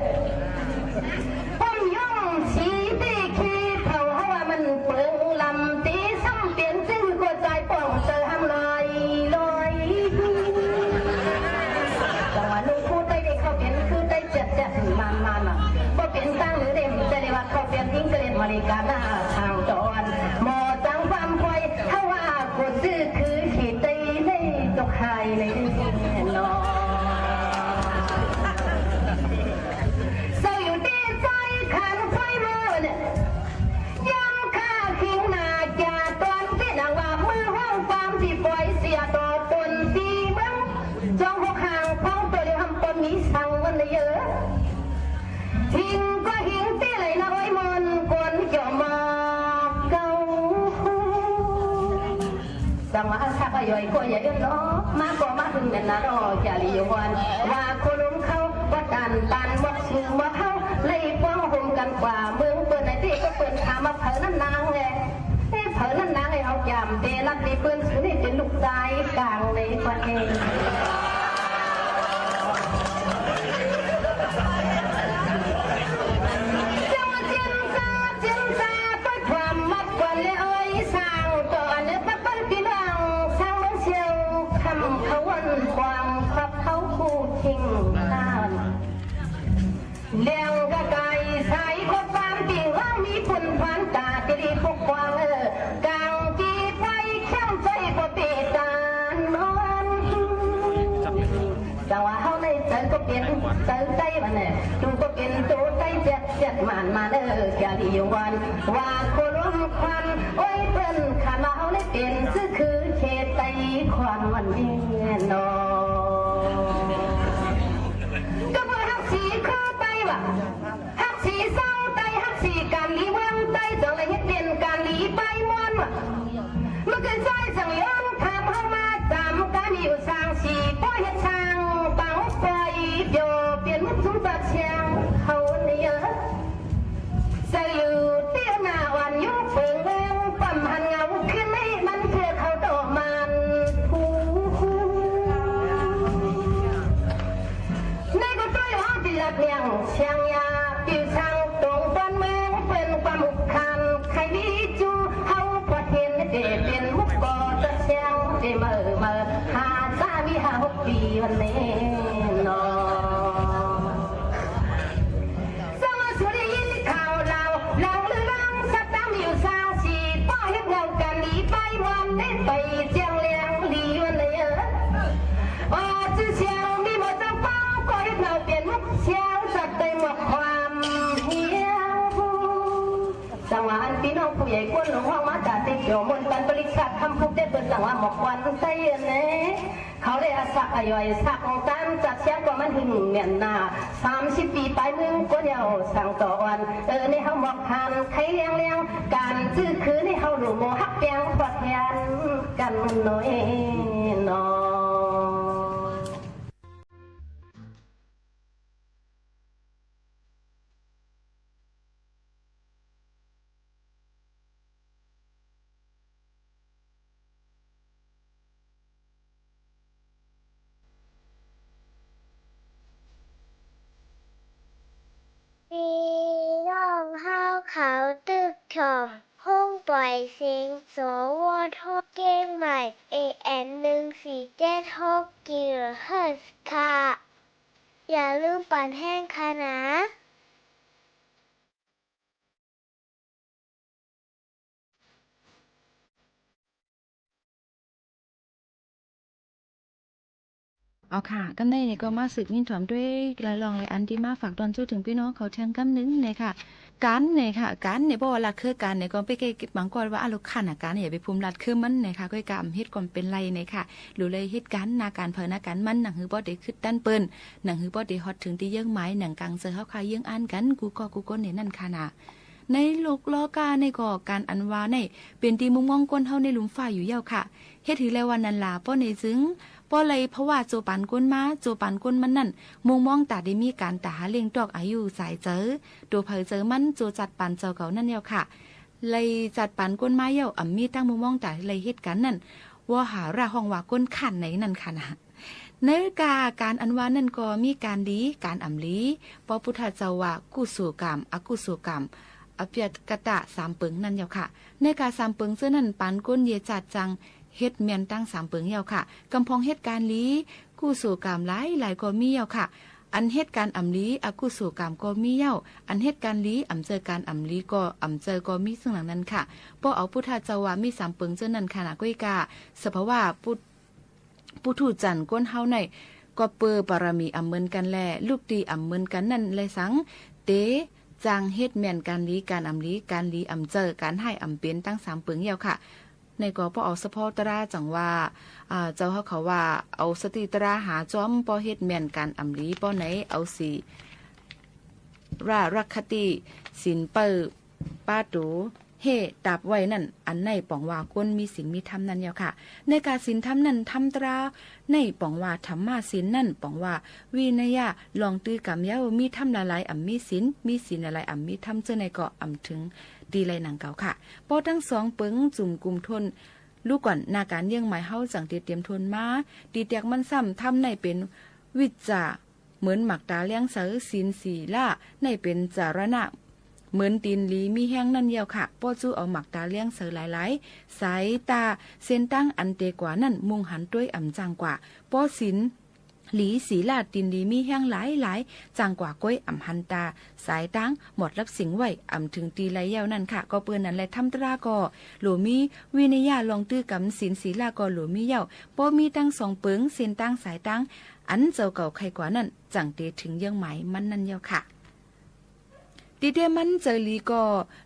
ผมย่อมสีตี้ขี้เผา เฮาว่ามันเปิงลำตี้ซ้ำเปลี่ยนจื้อก็จ่ายป่องเจอห้ำลอยลอย จังหวะนุ่งคู่ไต้ได้เข้าเป๋นคือไต้เจ็ดเจ็ด มันมันอ่ะ บ่เป๋นตั้งหรือเด่น แต่ได้ว่าเข้าเป๋นอิงเกลดอเมริกาหน้าทางตอน หมอจังความคอย เฮาว่าคนจื้อคือขี้ไต้ในตกไฮในเนาะ เศร้าอยู่ตี้ใจขันไฟเมื่อเนี่ย ยามข้าคิงหน้าจ่าตอนตี้นางว่ามือห้องความตี้ปล่อยเสียต่อตนตี้เมือง จองหกห่างพ้องตัวเดียวทำตนมีสังมันเลยเยอะ หิงก็หิงตี้ไหลนะโอ้ยมนต์กวนเกี่ยวหมอกเก่า สังว่าสักว่าย่อยก็อย่าเอื้อนเนาะ มาก็มาถึงแม่นนาเนาะ อย่าลีวัน ว่าโคลุมเขา ว่าตันตันหมอกสูงหมอกเขา เลยป้องห่มกั๋นกว่า เมืองเปิ้นไหนตี้ก็เปิ้นถามว่าเผอนั้นนางแล เอ้ย เผอนั้นนางไอ้เฮาจ๋ำเตลักในเปิ้นสูนี่เป๋นลูกจายกลางในประเทศ เจ้าเจียมซาเจียมซา เปิ้นความมัดกวนและเอ้ย สร้างต่อเนื้อปักปันปีหลัง สร้างเมืองเชียว คำเขาวันความขับเขาคู่คิงนาน เลี้ยงกะไก่สายคบปานปิ่ง เฮามีปุ้นพันต๋าติริปกป้องเออ กางกีไฟเข้มไฟบ่เปตานนอน จังหวะเฮาในเจอก็เป๋นเจอไต้มันเนี่ย ตูก็เป๋นโตไต้เจ็ดเจ็ดหมานมาเออ กะลีวัน ว่าโคลมควัน โอ้ยเปิ้นขานว่าเฮาในเป๋นซื่อคือเขตไต้ควันวันนี้เนาะ ก็เปิ้นฮักสีคือไต้ว่ะ ฮักสีเศร้าไต้ ฮักสีก๋านหลีเมืองไต้ จังเลยเฮ็ดเป๋นก๋านหลีไปม่วนว่ะ เมื่อคืนซ้อยสังย้อนถามเฮามา ต๋ามก๋านอยู่สร้างสี ป้อเฮ็ดสร้างปังปอย เปียวเปลี่ยนมุกสุงจัดเสียงเขาเนี่ย เศร้าอยู่เตี้ยหน้าอ่อนอยู่เปิงเมือง ปั๊มหันเงาขึ้นให้มันเพื่อเขาดอกมันผู้ ในก็ต้อยอ้อมติลัดเมียงเชียงยา ปิวช่างตรงบ้านเมือง เปิ้นความอุกคัน ใครมีจู้เฮาพอเห็นเดเป๋นมุกก่อตะเชียง เดเมอเมอหาสามีห้าหกปี๋วันนี้เนาะ สวัสดี ยินข่าวลาว หลังลือลังสตางค์อยู่สร้างสี ป้อเฮ็ดเงาก๋านหลีไปม่วน ได้ไปเจียงแหลงหลีวันนี้เออ ว่าจื้อเสียงมีหมดจังปัง ก็เฮ็ดเงาเปลี่ยนมุกเสียง สัตว์ได้หมดความเฮี้ยง จังหวะอันปี้น้องผู้ใหญ่ก้นหลวงห้องมาจากติดเกี่ยวมนต์กันบริษัทคำพุกได้เปิดจังหวะหมอกควันไต้เอิ้นเน่ เขาได้อาศักอาย่อยสักของตันจัดเสียงก็มันหึงเมียนนา สามสิบปี๋ปลายเมืองก็เยาว์สั่งต่ออ่อน เออ ในเฮาหมอกควันไขเลี้ยงเลี้ยง ก๋านจื้อคือในเฮาหลู่โมฮักแปงพอแทนกั๋นหน่อยเนาะ ปล่อยเสียง สวท เจียงใหม่ เอเอ็ม หนึ่งสี่เจ็ดหก กิโลเฮิรตซ์ค่ะ อย่าลืมปั่นแฮงค่ะนะ เอาค่ะ กำในนี่ก็มาสืบยินถามตวยหลายล่องหลายอันตี้มาฝากตอนจู้เถิงปี้น้องเขาแทงกำนึ่งเน่ยค่ะ ก๋านเน่ยค่ะ ก๋านเน่ย เพราะว่าหลักคือก๋านเน่ยก็เป้นแค่บางก้อนว่า อะ ลูกค้าหน้าก๋านเน่ย อย่าไปภูมิรัดคือมันเน่ยค่ะ ก้อยก้าอำเฮ็ดก็บ่เป๋นไรเน่ยค่ะ หลูเลยเฮ็ดก๋านหน้าก๋านเผาหน้าก๋านมัน หนังหื้อป้อได้กึ๊ดตันเปิ้น หนังหื้อป้อได้ฮอดเถิงตี้เยื้องหมาย หนังก๋างเจอเฮาค่าเยื้องอ่านกั๋น กู้ก้อกู้ก้นเน่ยนั่นค่ะนา ในโลกลอก้าเน่ยก็ ก๋านอันว่าเน่ย เป๋นตี้มุงมองคนเฮาในลุ่มฟ้าอยู่แล้วค่ะ เฮ็ดหื้อแลว่านั้นล่ะ ป้อเน่ยจึง ป้อเลย เพราะว่าโจปันคนมา โจปันคนมันนั้น มุงมองต๋าได้มีก๋านต๋าหาเลี้ยงตอกอายุสายเจอ ตั๋วใผเจอมัน โจจัดปันเจ้าเก่านั้นแล้วค่ะ เลยจัดปันคนมาแล้ว อ่ำมีตังมุงมองต๋าเลยเฮ็ดก๋านนั้น วอหาราฮ้องว่าคนข้านในนั้นค่ะนา ในก้าก๋านอันว่านั้นก็มีก๋านดี ก๋านอ่ำดี ป้อพุทธเจ้าว่า กุโสกรรม อกุโสกรรม อภัยกตะ สามเปิงนั้นแล้วค่ะ ในก้าสามเปิงเจ้านั้น ปานคนเยียะจัดจั้งเฮ็ดแม่นตังสามเปิงแล้วค่ะ กำพองเฮ็ดก๋านดี กุโสกรรมหลายๆ ก็มีแล้วค่ะ อันเฮ็ดก๋านอ่ำดี อกุโสกรรมก็มีแล้ว อันเฮ็ดก๋านดี อ่ำเจอก๋านอ่ำดีก็ อ่ำเจอก็มีเซิ่งหลังนั้นค่ะ ป้อเอาพุทธเจ้าว่ามีสามเปิงเจ้านั้นค่ะนา ก้อยก้า สภาวะปุ ปุถุชนคนเฮาเน่ย ก็เปื้อบารมีอ่ำเหมือนกั๋นแล ลุกตี้อ่ำเหมือนกั๋นนั้นแลสัง เต๋จั้งเฮ็ดแม่นก๋านดี ก๋านอ่ำดี ก๋านดีอ่ำเจอ ก๋านฮ้ายอ่ำเป๋นตังสามเปิงแล้วค่ะ ในก็ป้อเอาสะเพาะตราจั้งว่า อ่า เจ้าเฮาเขาว่า เอาสติตราหาจ้อม ป้อเฮ็ดแม่นก๋านอ่ำดี ป้อไหน เอาศีลารักขติ ศีลเปิ้อ ปาตู เฮ่ตับไว้นั้น อันในป๋องว่าคนมีศีลมีธรรมนั้นแล้วค่ะ ในก้าศีลธรรมนั้น ธรรมตราในป๋องว่าธรรมะศีลนั้น ป๋องว่าวินัยะ ลองตื้อกำเย้า มีธรรมหลายๆ อ่ำมีศีล มีศีลหลายๆ อ่ำมีธรรม เจ้าในก็อ่ำเถิงตี้ไรหนังเก่าค่ะ ป้อตังสองเปิงจุ่มกุ่มถ้วน ลูก่อนหน้าก๋านเยื้องหมายเฮาจั้งเต๋เตียมถ้วนมา ตี้แต๊กมันซ้ำ ธรรมในเป๋นวิชชา เหมือนหมากต๋าเลี้ยงเสอ ศีลศีลาในเป๋นจรณะ เหมือนตี๋นหลีมีแฮงนั้นแล้วค่ะ ป้อจู้เอาหมากต๋าเลี้ยงเสอหลายๆ สายต๋าเส้นตางอันเต๋กว่านั้น มุ่งหันตวยอ่ำจ้างกว่า ป้อศีลหลีศีลาตี๋นหลีมีแฮงหลายๆ จ้างกว่าก้อยอ่ำหันต๋าสายตาง หมดลับสิ่งไว้ อ่ำเถิงตี้ไรแล้วนั้นค่ะ ก็เปื้อนั้นแล ธรรมตราก็หลัวมี วินัยะ ลองตื้อกำศีลศีลาก็หลัวมีแล้ว ป้อมีตังสองเปิง เส้นตางสายตาง อันเจ้าเก่าใค่กว่านั้น จั้งเต๋เถิงเยื้องหมายมันนั้นแล้วค่ะ ตี้เต๋มันเจอหลีก็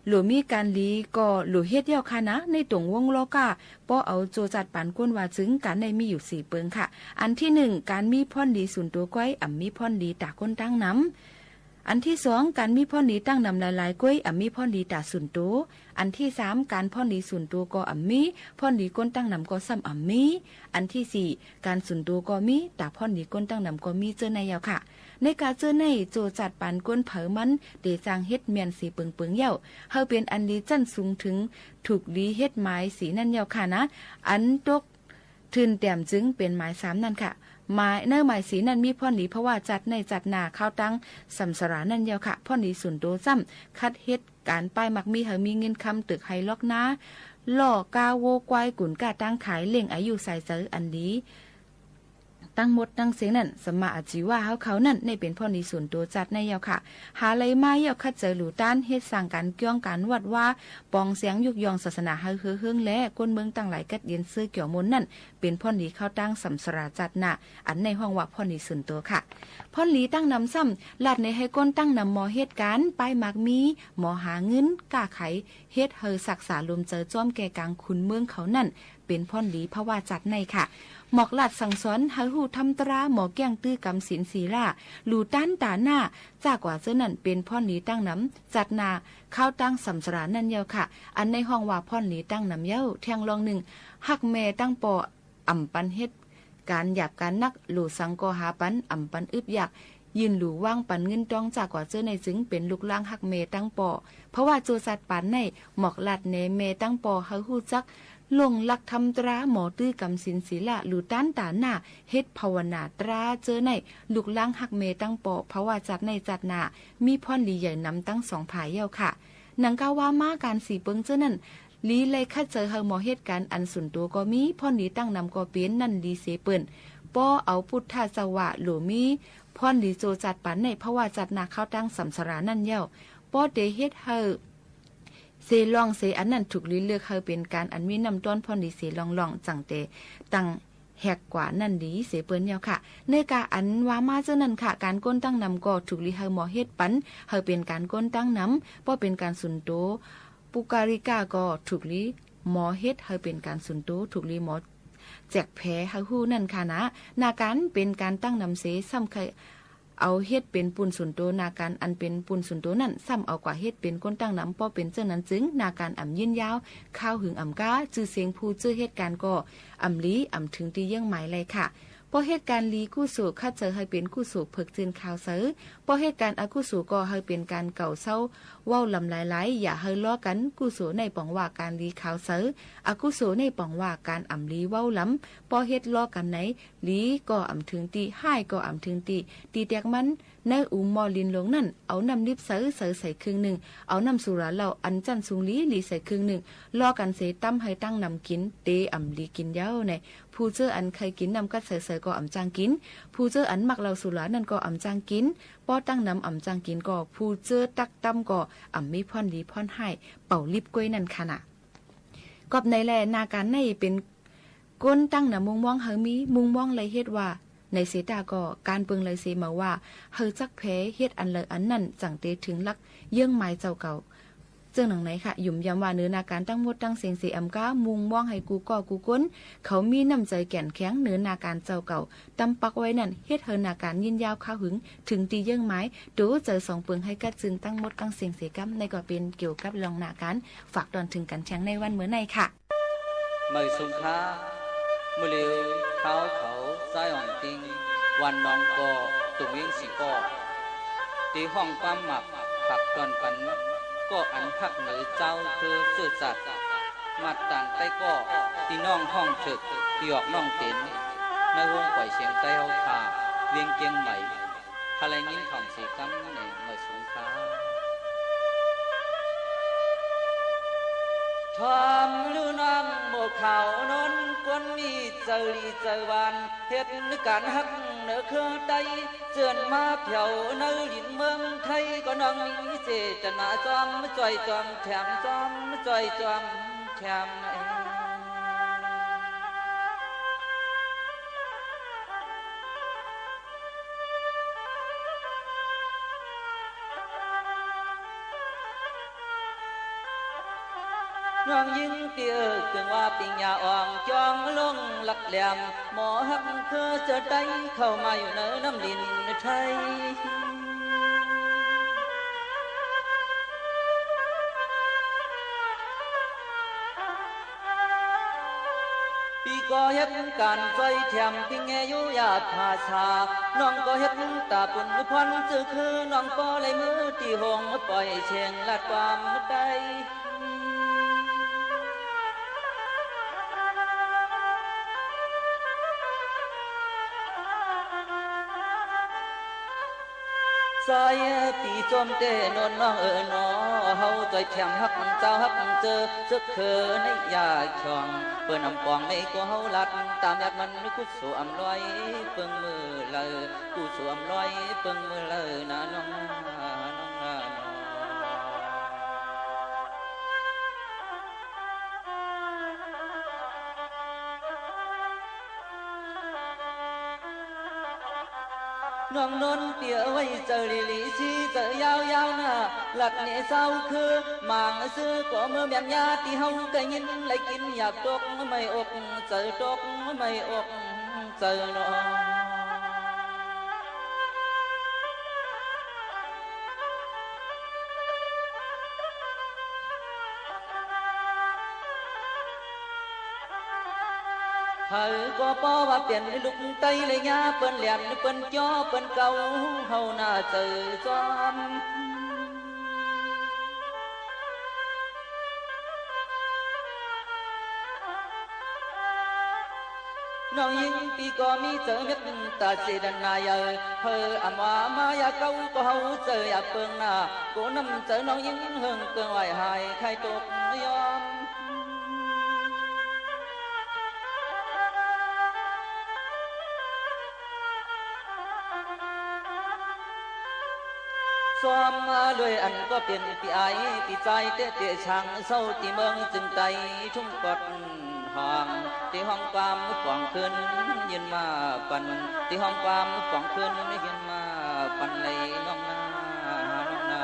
หลัวมี ก๋านหลีก็หลัวเฮ็ดแล้วค่ะนา ในตรงวงลอก้า ป้อเอาโจจัดปันคนว่าจึง ก๋านในมีอยู่สี่เปิงค่ะ อันตี้นึ่ง ก๋านมีพ่อนหลีสูนตั๋วก้อย อ่ำมีพ่อนหลีต๋าคนตังหนำ อันตี้สอง ก๋านมีพ่อนหลีตังหนำหลายๆ ก้อย อ่ำมีพ่อนหลีต๋าสูนตั๋ว อันตี้สาม ก๋านพ่อนหลีสูนตั๋วก็อ่ำมี พ่อนหลีคนตังหนำก็ซ้ำอ่ำมี อันตี้สี่ ก๋านสูนตั๋วก็มี ต๋าพ่อนหลีคนตังหนำก็มี เจ้าในแล้วค่ะ ในก้าเจ้าในโจจัดปันคนเผามัน เต๋จั้งเฮ็ดแม่นสี่เปิงๆ แล้ว หื้อเป๋นอันดีจั้นสูงเถิง ถูกดีเฮ็ดหมายสี่นั้นแล้วค่ะนา อันตก ถื่นแต้มจึงเป๋นหมายสามนั้นค่ะ หมาย ในหมายสี่นั้นมีพ่อนหลีภวะจัดในจัดหน้า คาวตังสัมสารานั้นแล้วค่ะ พ่อนหลีสูนตั๋วซ้ำ คัดเฮ็ดก๋านป้ายมากมี หื้อมีเงินคำตึกไฮ่ล็อกนา ล่อก้าวัวควาย กุนก้าตังขาย เลี้ยงอายุสายเจออันดี ตังหมดตังเสี้ยงนั้น สัมมาอาจีวะเฮาเขานั้น ในเป๋นพ่อนหลีสูนตั๋วจัดในแล้วค่ะ หาไหลมาแล้วคัดเจอหลู่ต้าน เฮ็ดสร้างก๋านก้องก๋านวัดวา ป๋องแสงยุกยองศาสนาหื้อเฮือเฮือง และคนเมืองตังหลายกั๊ดเย็นเสื้อเกี่ยวมนต์นั้น เป๋นพ่อนหลีคาวตังสัมสาราจัดหน้า อันในฮ้องว่าพ่อนหลีสูนตั๋วค่ะ พ่อนหลีตังหนำซ้ำ ลาดเนยหื้อคนตังหนำหมอเฮ็ดก๋าน ป้ายมากมี หมอหาเงิน ก้าขาย เฮ็ดหื้อศักดิ์สาลมเจอจ้อมแก่ก๋างขุนเมืองเขานั้น เป๋นพ่อนหลีภวะจัดในค่ะ หมอกลาดสั่งสอนหื้อฮู้ธรรมตรา หมอแก้งตื้อกำศีลศีลา หลู่ต้านต๋าหน้า จ้ากว่าเจ้านั้น เป๋นพ่อนหลีตังหนำจัดหน้า คาวตังสัมสารานั้นแล้วค่ะ อันในฮ้องว่าพ่อนหลีตังหนำแล้ว แท่งล่องนึ่ง ฮักแม่ตังป้อ อ่ำปันเฮ็ดก๋านหยาบก๋านนัก หลู่สังก็หาปัน อ่ำปันอึดอยาก ยื่นหลู่ว่างปันเงินตอง จ้ากว่าเจ้าในจึงเป๋นลูกหลานฮักแม่ตังป้อ ภวะโจจัดปันใน หมอกลาดเนยแม่ตังป้อหื้อฮู้จัก หลงหลักธรรมตรา หมอตื้อกำศีลศีลา หลู่ต้านต๋าหน้า เฮ็ดภาวนาตราเจ้าใน ลูกหลานฮักแม่ตังป้อ ภวะจัดในจัดหน้า มีพ่อนหลีใหญ่หนำตังสองฝ่ายแล้วค่ะ หนังก้าวว่ามาก๋านสี่เปิงเจ้านั้น หลีไล่ขัดใจ๋เฮาหมอเฮ็ดก๋านอันสุนโตก็มี พ่อนหลีตั้งนำก็เป๋น นั่นหลีเสเปิ้น ป้อเอาปุทธะเจ้าว่า หลูมีพ่อนหลีโจ้จาติป๋านใน เพราะว่าจาติหน้าคราวตางสังสารานั้นเย้า ป้อเตเฮ็ดเฮาเสล่องเสอันนั้น ถูกหลีเลือกเฮาเป๋นก๋านอันมีน้ำต้อนพ่อนหลีเสล่องๆ จั่งเตตั้งแหกกว่านั่นหลีเสเปิ้นเย้าค่ะ เนกาอันว่ามาเจ้านั้นค่ะ ก๋านก้นตั้งนำก็ถูกหลีเฮาหมอเฮ็ดปัน เฮาเป๋นก๋านก้นตั้งนำ ป้อเป๋นก๋านสุนโต ปุคคลิกะก็ถูกหลีหมอเฮ็ดเฮาเป๋นก๋านสุนโต ถูกหลีหมอแจกแผลเฮาฮู้นั่นค่ะนะ หน้าก๋านเป๋นก๋านตั้งนำเส ซ้ำใค่เอาเฮ็ดเป๋นปูนสุนโต หน้าก๋านอันเป๋นปูนสุนโตนั้น ซ้ำเอากว่าเฮ็ดเป๋นก้นตั้งนำ ป้อเป๋นเจ้านั้นจึง หน้าก๋านอ่ำยืนยาว คาวหึงอ่ำก้า จื้อเสียงผู้เจ้าเฮ็ดก๋านก็อ่ำหลี อ่ำเถิงตี้เยื่องหมายไล่ค่ะ ป้อเฮ็ดก๋านหลีกุศล ขัดใจ๋เฮาเป๋นกุศล เผิกจื้นข่าวใส ป้อเฮ็ดก๋านอกุศลก็เฮาเป๋นก๋านเก่าเซ้า เว้าลำหลายๆ อย่าเฮาล้อกั๋น กุศลในป๋องว่าก๋านหลีข่าวใส อกุศลในป๋องว่าก๋านอ่ำหลีเว้าลำ ป้อเฮ็ดล้อกั๋นไหน หลีก็อ่ำเถิงตี้ ฮ้ายก็อ่ำเถิงตี้ ตี้แต๊กมัน ในอุ๋มหม้อลินหลวงนั้น เอาน้ำลิบใสๆ ใส่เคิงนึ่ง เอาน้ำสุราเหล้าอันจั้นสูงหลีๆ ใส่เคิงนึ่ง ล้อกั๋นเสตำเฮาตั้งนำกิ๋น เตอ่ำหลีกิ๋นเย้าใน ผู้เจ้าอันใค่กิ๋นน้ำกั๊ดใสๆ ก็อ่ำจ้างกิ๋น ผู้เจ้าอันมักเหล้าสุรานั้นก็อ่ำจ้างกิ๋น ป้อตั้งนำอ่ำจ้างกิ๋นก็ ผู้เจ้าตั๊กตำก็อ่ำมีพ่อนหลีพ่อนฮ้าย เป่าลิบก้วยนั่นค่ะนะ กอบไหนแล หน้าก๋านในเป๋นก้นตั้งนำ มุมมองเฮามี มุมมองไล่เฮ็ดว่า ไหนเสตาก็ ก๋านเปิงไล่เสมาว่า เฮาจักแผลเฮ็ดอันใดอันนั้น จั่งเตเถิงหลักเยื่องหมายเจ้าเก่า เจิ่งหนังไหนค่ะ หยุมยำว่าเนอหน้าก๋านตังหมดตังเสี้ยงเสอ่ำก้า มุ่งมองหื้อกู้ก่อกู้คน เขามีน้ำใจ๋แก่นแข็ง เนอหน้าก๋านเจ้าเก่า ตำปักไว้นั้น เฮ็ดหื้อหน้าก๋านยืนยาวคาวหึง เถิงตี้เยื่องหมาย โตใจ๋สองเปิงหื้อกั๊ดจึงตังหมดตังเสี้ยงเสก้ำ ในก็เป๋นเกี่ยวกับเรื่องหน้าก๋าน ฝากตอนเถิงกั๋นแทงในวันเมื่อในค่ะ เมื่อสุงค้า เมื่อเร็ว เท้าเขา ซ้ายอ่องติง วันหนองกอ ตุงเวียงสีปอ ตี้ฮ้องความหมัก ฝากตอนปัน ก็อันฮักเหนือเจ้าคือซื่อสัตย์ มาดตางใต้ก็ ตี้น้องฮ้องเถิก ตี้ออกน้องเต็น ในห้องปล่อยเสียงใต้เฮาคา เวียงเจียงใหม่ ใผได้ยินถ่อมเสียงกำแหน่งเมื่อสุงค้า ถ่อมลูกน้องหมวกขาวนวล คนมีใจ๋ดีใจ๋หวาน เฮ็ดก๋านฮักเหนือเครือไต้ เจิ่นมาแผวในหลินเมืองไทย ก็น้องมีเจตนาจ้อมจ้อยจ้อมแถม จ้อมจ้อยจ้อมแถม น้องญิงตี้เอิ้นว่าปิงญาอ่อง จ้องลงหลักแหลม หมอฮักคือเจ้าไต้ เข้ามาอยู่ในน้ำดินไทย ปี้ก็เฮ็ดก๋านจ้อยแถม ปิ้งแงอยู่ยาภาษา น้องก็เฮ็ดต๋าปุญพร จื้อคือน้องป้อไหลมือตี้โฮง ปล่อยเสียงลาดความไต้ สายปี้จมเตนนน้องเอ๋อหนอ เฮาจ้อยแถมฮักเจ้าฮักเจอ จึกเขินในยาช่อง เปิ้นอำปองในก็เฮาลัด ต๋ามแอบมันกุศลอำลอย เปิงมือเลิว กุศลอำลอย เปิงมือเลิวนาน้องนา น้องนาน้อง น้องนนเปียไว้เจอลีลีชีเจอยาวยาวหน้า หลัดเนเศร้าคือหมางซื้อก็เมื่อแม่นยาตี้เฮาก็ยินไหลกินอยากตกไม่อกเจอตกไม่อกเจอน้อง ไผก็ป้อว่าเป๋นลูกไต้เลยญาเปิ้นแหลมเปิ้นจ้อเปิ้นเก่า เฮาหน้าเจอจ้อม น้องญิงปี้ก็มีเจอเมตต๋าเจตนาใหญ่ เผออำว่ามายาเก่าก็เฮาเจออยากเปิงหน้า ก็นำเจอน้องญิงเฮิงเกิงไหวหายไข้ตกยอม ซ้อมมาด้วยอันก็เป๋นปี้อ้ายปี้จายแต๊ๆ จางเซาตี้เมืองจึงไตทุ่งปอดห้อง ตี้ฮ้องความป๋องคืนยืนมาปัน ตี้ฮ้องความป๋องคืนยืนมาปันเลยน้องนา น้องนา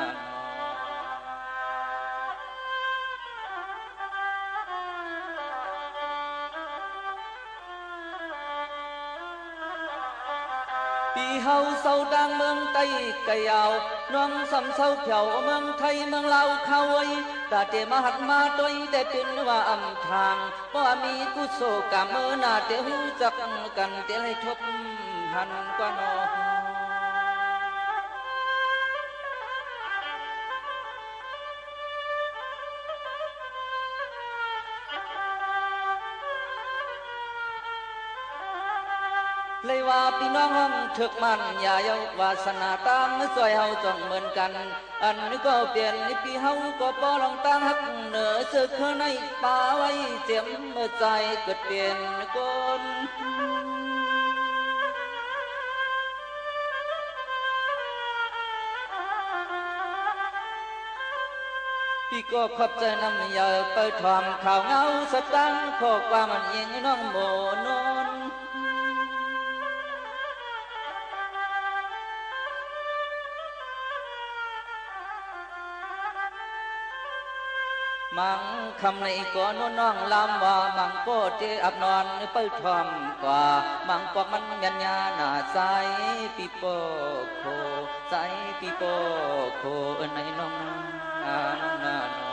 ปี้เฮาเซาตางเมืองใต้ไก๋ยาว น้องซ้ำเซาแผวเมืองไทยเมืองลาวเข้าไว้ ตาเต๋มาหัดมาตวยแต่เป๋นว่าอำทาง บ่มีกู้โสกาเมินหน้าเต๋ฮู้จักกั๋นเต๋ไล่ทบหันกว่าหนอ เลยว่าปี้น้องฮ้องเถิกมันอย่าเย้า วาสนาตางจ้อยเฮาจ้องเหมือนกั๋น อันก็เป๋นปี้เฮาก็ปอลองตางฮักเหนือเสื้อเครื่องในปาไว้เจียมเมื่อใจ๋เกิดเป๋นคน ปี้ก็ขอบใจ๋นำเย้าเปิ้นถ่อมข่าวเหงาสตางค์ ข้อความอันเยียะน้องโมนน มังค่ำในก็นวลน้องลำว่า มังก็เตอับนอนเปิ้นถ่อมกว่า มังปอกมันแม่นยาหน้าใสปี้โปโค ใสปี้โปโค เอิ้นในน้องนา น้องนาน้อง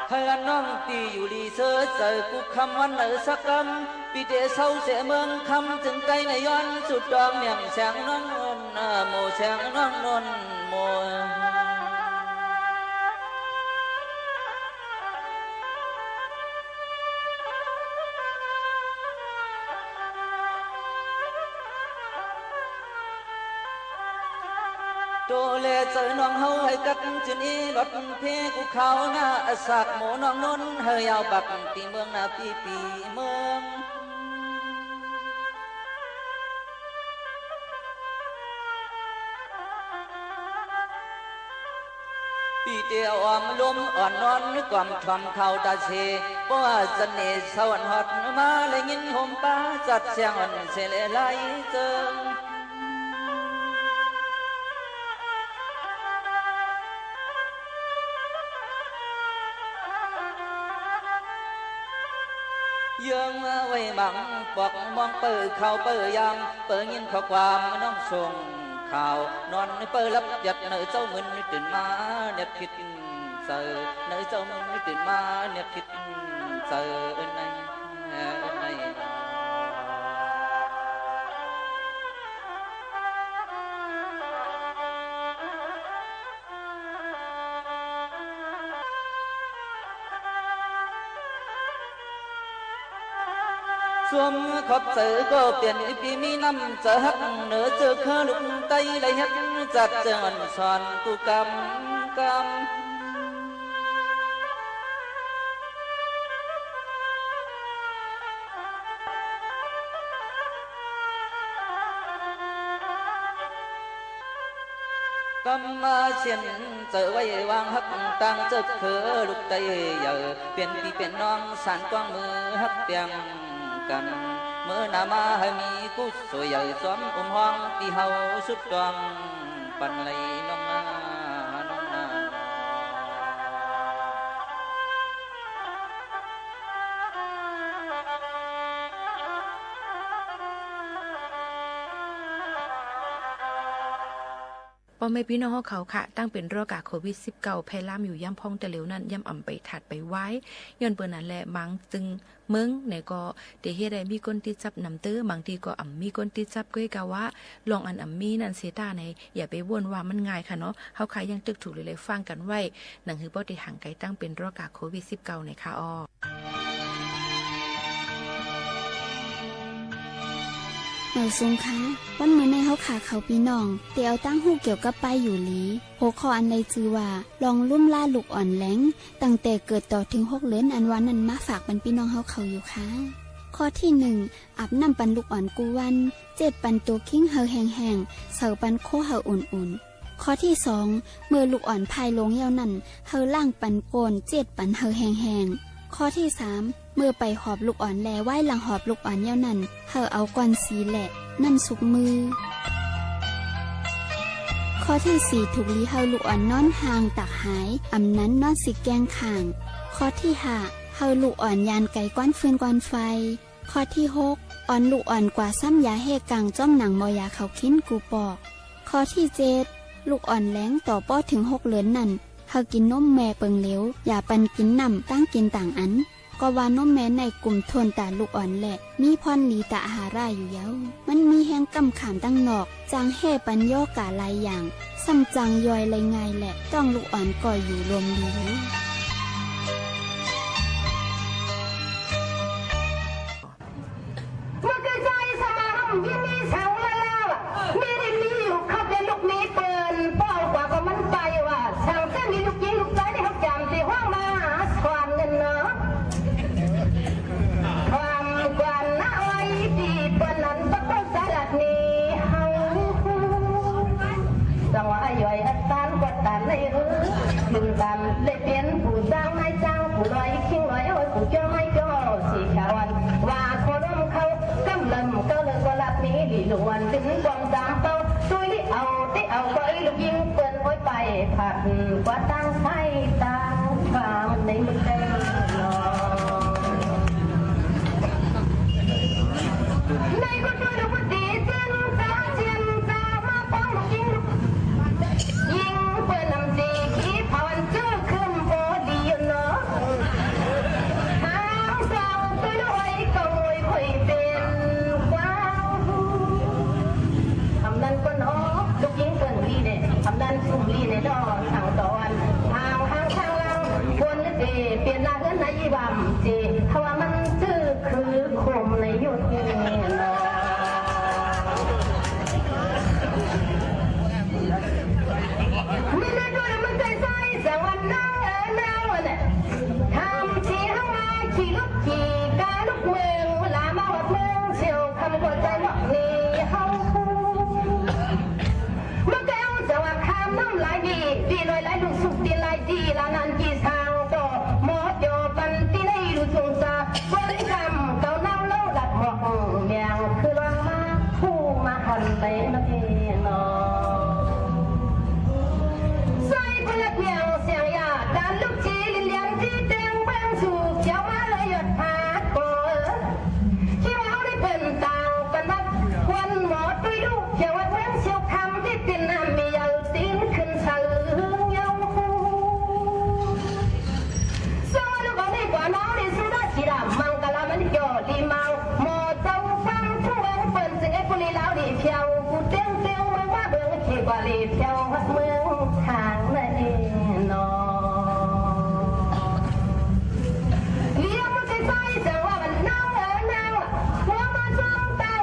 เฮือนน้องปี้อยู่ดีเสอใจ๋กู้ค่ำวันไหนสักกำ ปี้เตเซาเสเมืองคำจึงไกลในย้อนสุดดองเนียงแสงน้องนนท์ หมู่แสงน้องนนท์หมู่ โตแลเจอน้องเฮาให้กักจึงอี้รถเพกู้ข้าวหน้าอสากหมู่น้องนนท์ให้ยาวปักตี้เมืองนาปี้ปี้เมือง ปี้เตียวออมลมอ่อนนอนนึกความถ่อมข่าวตาเส เพราะว่าเสน่ห์สวรรค์ฮอดมาได้ยินโฮมปาจัดเสียงอ่อนเสเลไลเจิง เยื่องไว้หมั่งปอกมองเปิ้นข่าวเปิ้นยาม เปิ้นยินข้อความน้องส่งข่าว นอนเปิ้นหลับหยัด เนอเจ้ามึนตื่นมาเนียดผิดใจ๋ เนอเจ้ามึนตื่นมาเนียดผิดใจ๋ เอิ้นใน เอิ้นใน สวมขอบใจ๋ก็เปลี่ยนปี้มีน้ำใจ๋ฮัก เนอเจ้าข้าลุงใต้ได้เฮ็ดจัดเจิงอ่อนสอนกู้กำกำ กำมาเสียนเจอไว้วางฮัก ตางเจิกเขอลูกใต้เยา เปลี่ยนปี้เปลี่ยนน้องสานกว้างมือฮักเตียงกั๋น เมื่อหน้ามาหื้อมีกู้สวยเยา ซ้อมอุ้มฮ้องตี้เฮาสุดตวง ปันไหลน้องนา น้องนา ป้อแม่ปี้น้องเฮาเขาค่ะ ตั้งเป๋นโรคาโควิดสิบเก้าแพร่ลามอยู่ย่ำพ่องแต่เหลียวนั้น ย่ำอ่ำไปถาดไปวาย ย้อนเปิ้นนั้นแหละ บางจึง เมืองไหนก็เตเฮ็ดได้มีคนติดจับนำเต๊อะ บางตี้ก็อ่ำมีคนติดจับก้อยกาว่า ลองอันอ่ำมีนั้นเสียต้าใน อย่าไปว่นว่ามันง่ายค่ะเนาะ เฮาค่ะยังตึกถูกเลยๆ ฟังกั๋นไว้ หนังหื้อป้อได้ห่างไกลตั้งเป๋นโรคาโควิดสิบเก้าในค่ะอ้อ เมาสูงค่ะ วันมื้อนี้เฮาข้าเขาปี้น้อง เตียวตางฮู้เกี่ยวกับป้ายอยู่หลี หัวข้ออันได้จื้อว่า ลองลุ่มลาลูกอ่อนแหลง ตั้งแต่เกิดต่อเถิงหกเดือนอันว่านั้นมาฝากปันปี้น้องเฮาเขาอยู่ค่ะ ข้อตี้หนึ่ง อาบน้ำปันลูกอ่อนกู้วัน เจ๊ดปันตั๋วคิงหื้อแห้งๆ เสิร์ฟปันโคหื้ออุ่นๆ ข้อตี้สอง เมื่อลูกอ่อนผ่ายลงแล้วนั้น หื้อล้างปันก้น เจ๊ดปันหื้อแห้งๆ ข้อตี้สาม เมื่อไปหอบลูกอ่อนแล้ว วายหลังหอบลูกอ่อนแล้วนั้น หื้อเอาก้อนสีและน้ำสุกมือ ข้อตี้สี่ ถูกหลีหื้อลูกอ่อนนอนห่างตากหาย อำนั้นนอนสิแก้งข้าง ข้อตี้ห้า หื้อลูกอ่อนย่านไก๋ก้อนฟืนก้อนไฟ ข้อตี้หก อ่อนลูกอ่อนกว่าซ้ำยาแห้กังจ้อมหนังหมอยาเขาคินกู้ปอก ข้อตี้เจ็ด ลูกอ่อนแหลงต่อป้อเถิงหกเดือนนั้น หื้อกิ๋นนมแม่เปิงเหลว อย่าปันกิ๋นน้ำตางกิ๋นตางอัน ก็ว่านมแม่ในกลุ่มโทนต๋าลูกอ่อนและ มีผลดีต๋าอาหาราอยู่เย้า มันมีแฮงก้ำข่ามตังนอก จางแห้ปันย่อกาหลายอย่าง ซ้ำจางย่อยได้ง่ายและ ต๊องลูกอ่อนก็อยู่ลมดีอยู่ เมื่อกี้ใจ้สมาคมยินดีสังละลาวอะ มีได้มีอยู่ เขาเป๋นลูกหมีเปิ้น ป้อกว่าก็มันไปว่า สังเส้นมีลูกหญิงลูกจายได้เขาจำตีห้องมาสอนเงินเนาะ ความกวนนะอ้อย ตี้เปิ้นนั้นบ่ต้องสลัดหนีเฮา จังว่าอ้ายย่อยอัดตานกวาดตานในเออ ลืมตานได้เป๋นผู้จ้างนายจ้าง ผู้ลอยคิงลอยอ้อย ผู้เกี่ยวไม้เกี่ยวเอาสีขาวอัน ว่าขอร่วมเขากำลำเก้าเลิกว่าลับนี้หลีหลวน ถึงความจำเป้า ตุ้ยเอา ตี้เอา ก็ไอ้ลูกหญิงเปิ้นโอ้ยไป ผัดกว่าตั้งไส้ตั้งความในมือเต้นหลอ ในกุฏิหลวงปู่ตีเจียนจ้าเจียนจ้ามาป้องยิง ยิงเปิ้นนำตีขี้เผาอันจื้อคืนโปดีอยู่เนาะ หางสาวตัวน้อยก็โวยคุยเป๋นกว้าง อำนั้นก็เนาะ ลูกหญิงเปิ้นลีเนี่ย อำนั้นซุ่มลีเนี่ยเนาะ ทางตอน ทาง ทาง ทางหลัง คนเจ เปลี่ยนหน้าเฮือนในอีหว่ำเจ ถ้าว่ามันจื้อคือคมในยุคนี้เนาะ มีในตัวมันใจใส สังวันนางเอ๋ยนางวันเนี่ย ทำสีเฮามาขี่ลุกขี่กาลุกเมือง เวลามาฮอดเมืองเสี่ยวคำกว่าใจเนาะนี่เฮา เมื่อแก้วจะว่าข้ามน้ำหลายดี ดีลอยหลายลูกสุกตีนหลายดี ละนันกี่สางต่อ หมอจอปันตีในลูกสุงสา คนกำเก่าเน่าเล่าหลัดหมอกแมง คือลองมาผู้มาหันในมาเทนอ ใส่คนละเพียงเสียงยา การลูกจีลินเลียนที่เต็งเมืองสู่เขียวมาเลยหยดหาโก ที่ว่าเฮาได้เปิ้นต่างปันนัด ควันหมอตุ้ยลูกเขียววัดเมืองเชียวคำ ที่ตินน้ำมีเยาตีนขึ้นสะอือเงา สวัสดีครับ นี่กว่าน้องนี่สุดาสีดำ มังกรมันจ่อดีเมา หมอเจ้าฟังผู้เมืองเปิ้นสิงห์บุรีลาวดีเที่ยว ผู้เตี้ยงเตี้ยงเมืองว่าเมืองเขกว่าลีเที่ยววัดเมืองทางนั่นเองเนาะ เลี้ยงมันใส่ใส่จังว่ามันนางเอ๋ยนาง หัวมาจ้องตา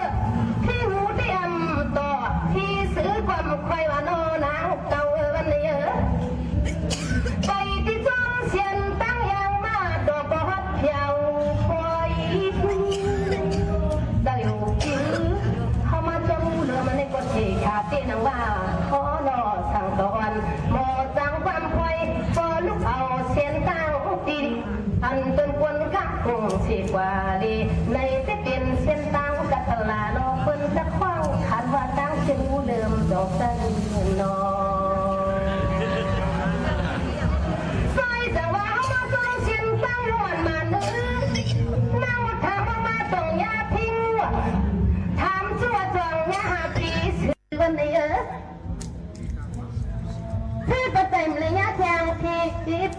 ที่หูเตรียมต่อ ที่ซื้อความใคร่ว่านอนางเก่าเอ๋ยวันนี้เอ๋ย ไปตี้จ้องเสียนตั้งยางมาดอกบ่ฮัดเที่ยวคอย ได้อยู่คือเฮามาจ้องเรือมันในกฎที่ขาดตี้นางว่า ขอรอสั่งตอน หมอสั่งความคอย พอลุกเอาเสียนตั้งตี้ อันต้นควรกะคงสิกว่าลี ในแต่เปลี่ยนเส้นตางกัตลาลอเปิ้นจะคว้าง คันว่าตางเส้นหูเดิมดอกตันนอ ใส่จังว่าเฮามาส่งเส้นตางหวนมาเนื้อ นางว่าถามว่ามาต้องยาพิงว่ะ ถามจั่วจ่องยาหาปี วันนี้เออ พี่ปะเต็มเลยยะแทงพี่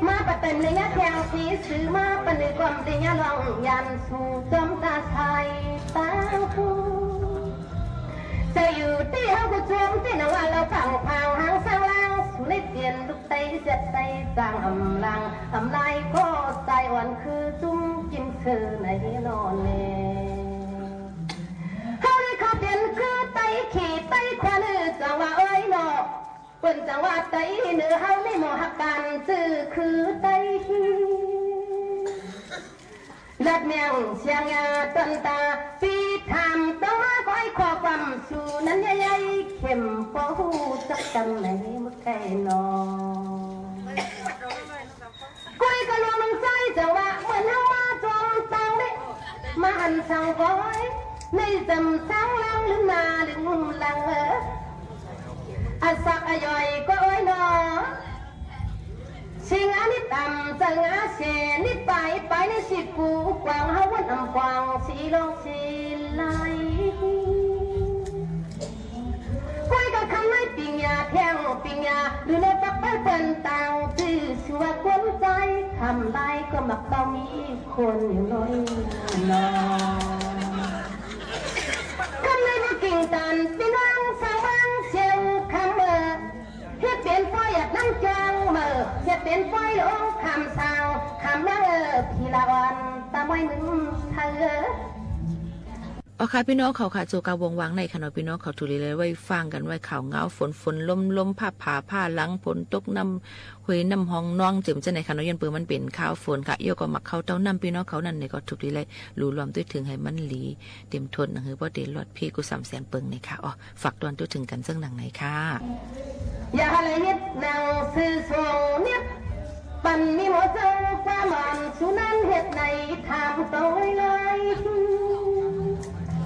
มาปะเต็มเลยยะแทงพี่ ซื้อมาปะนึกความดียะลองยันสู่จอมตาไทยตาคู จะอยู่ตี้เฮากุจวมตี้นว่าเราเป่าเผาหางสร้างล่าง สู่ในเปลี่ยนลูกไตเสียดไตต่างอำลาง อำลายก็ตายอ่อนคือจุ้มกินเสือในนอนแน่ เฮานี่เขาเปลี่ยน ขีดใต้ขวาเน่อจ๋องว่าโอ๊ยเนาะ เปิ้นจ๋องว่าไตเหนือเฮานี่หมอฮักกั๋นจื้อคือไต ลัดเมียงเสียงยาต้นตา ปี้ถามต้องมาก้อยข้อความสู่นั้นใหญ่ๆ เข้มบ่ฮู้จักกำไหนเมื่อไกลหนอ ก้อยก็ลวงน้ำใสจ๋องว่าเหมือนเฮามาจอมตางเด้ มาหันสังก้อย ในจำสังหลังลืมหน้าลืมหลังเออ อะสักอะย่อยก็โอ๊ยหนอ สิ่งอันนี้ต่ำเจิงอาเสนิดไปไปในสิบกูกวางเฮาวันอำกวางสีลองสีไหล ก้อยก็คำในปิงยาแท่งปิงยา หรือในปักไปเปิ้นต่างจื้อชื่อว่ากวนใจ๋ ทำได้ก็มักเต้ามีคนอยู่น้อยหนอ คำในบ่กิ่งตันปี้น้องสาวบางเสียงคำเออ เฮ็ดเป๋นป้อยหยัดน้ำจองเมอ เฮ็ดเป๋นป้อยหลงคำสั่ง คำว่าเออ พีละอ่อน ตาม้อยมึงเธอ อ๋อค่ะ ปี้น้องเขาค่ะ โจกาวงวางในค่ะเนาะ ปี้น้องเขาถูกหลีไหลไหว้ฟังกั๋นไหว้ข่าวเหงา ฝน ฝน ลม ลม ฟ้าผ่า ฟ้าหลัง ฝนตก น้ำห้วยน้ำหองนอง เจิ่มจะไหนค่ะเนาะ ย้อนเปื้อมันเป๋นคาวฝนค่ะ เยี่ยวก็มักเข้าเต้าน้ำ ปี้น้องเขานั่นเนี่ยก็ถูกหลีไหลหลู่หลอมตวยเถิงหื้อมันหลี เตรียมทนหนังหื้อป้อเต๋นรอดเพียงกู้สามแสนเปิงเนี่ยค่ะ อ๋อ ฝากตวนตวยเถิงกั๋นเซิ่งหนังไหนค่ะ อย่าหาไหลเฮ็ดหนังสือส่งเนียบ ปันมีหมอเจ้าความอ่อนสู่นั้นเฮ็ดไหนถามตวยเลย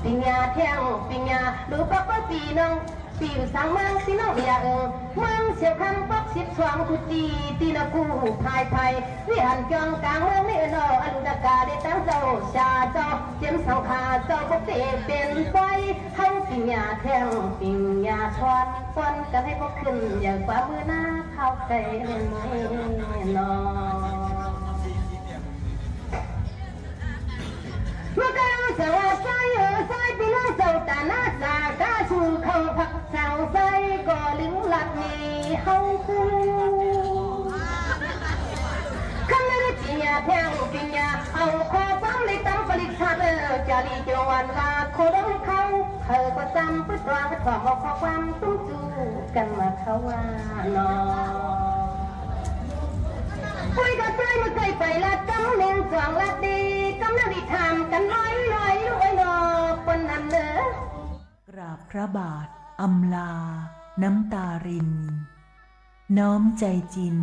ปิงยาแท่งปิงยา ดูปักว่าปี้น้อง ปี้อยู่สังเมืองปี้น้องอย่าเอิง เมืองเสียวคำปอกสิบสองกุฏิ ตี้นกูภายไพ วิหารจองกลางเมืองนี่เนาะ อรุณกาได้ตั้งเจ้าชาเจ้า เจียมสังฆาเจ้าปกติเป๋นไว้ เฮาปิงยาแท่งปิงยาทอน ทอนกั๋นหื้อบ่ขึ้น อย่ากว่ามื้อหน้าเข้าใกล้เนาะ เมื่อก้าวสวัสดิ์ไซเออไซปี้น้องเจ้าตาหน้าตาก้าสู่เข้าพักสังไซก็ลึงลัดมีเฮาคู่ คำในปิงยาแท่งปิงยา เอาข้อความในตำปริศาจเออ จารีจงวันว่าโคดมเขา เฮาก็จำปึ๊ดว่าก็ถ่อมเอาข้อความตุ้มจู กั๋นมาเข้าว่าเนาะ ปุ้ยก็ใจ้เมื่อไกลไปลัดกำเน่งจวงลัดดี กำเน่งดีถามกั๋นน้อยน้อยลูกเอ้ยเนาะ คนนั้นเนอะ กราบพระบาทอำลาน้ำตาริน น้อมใจจริน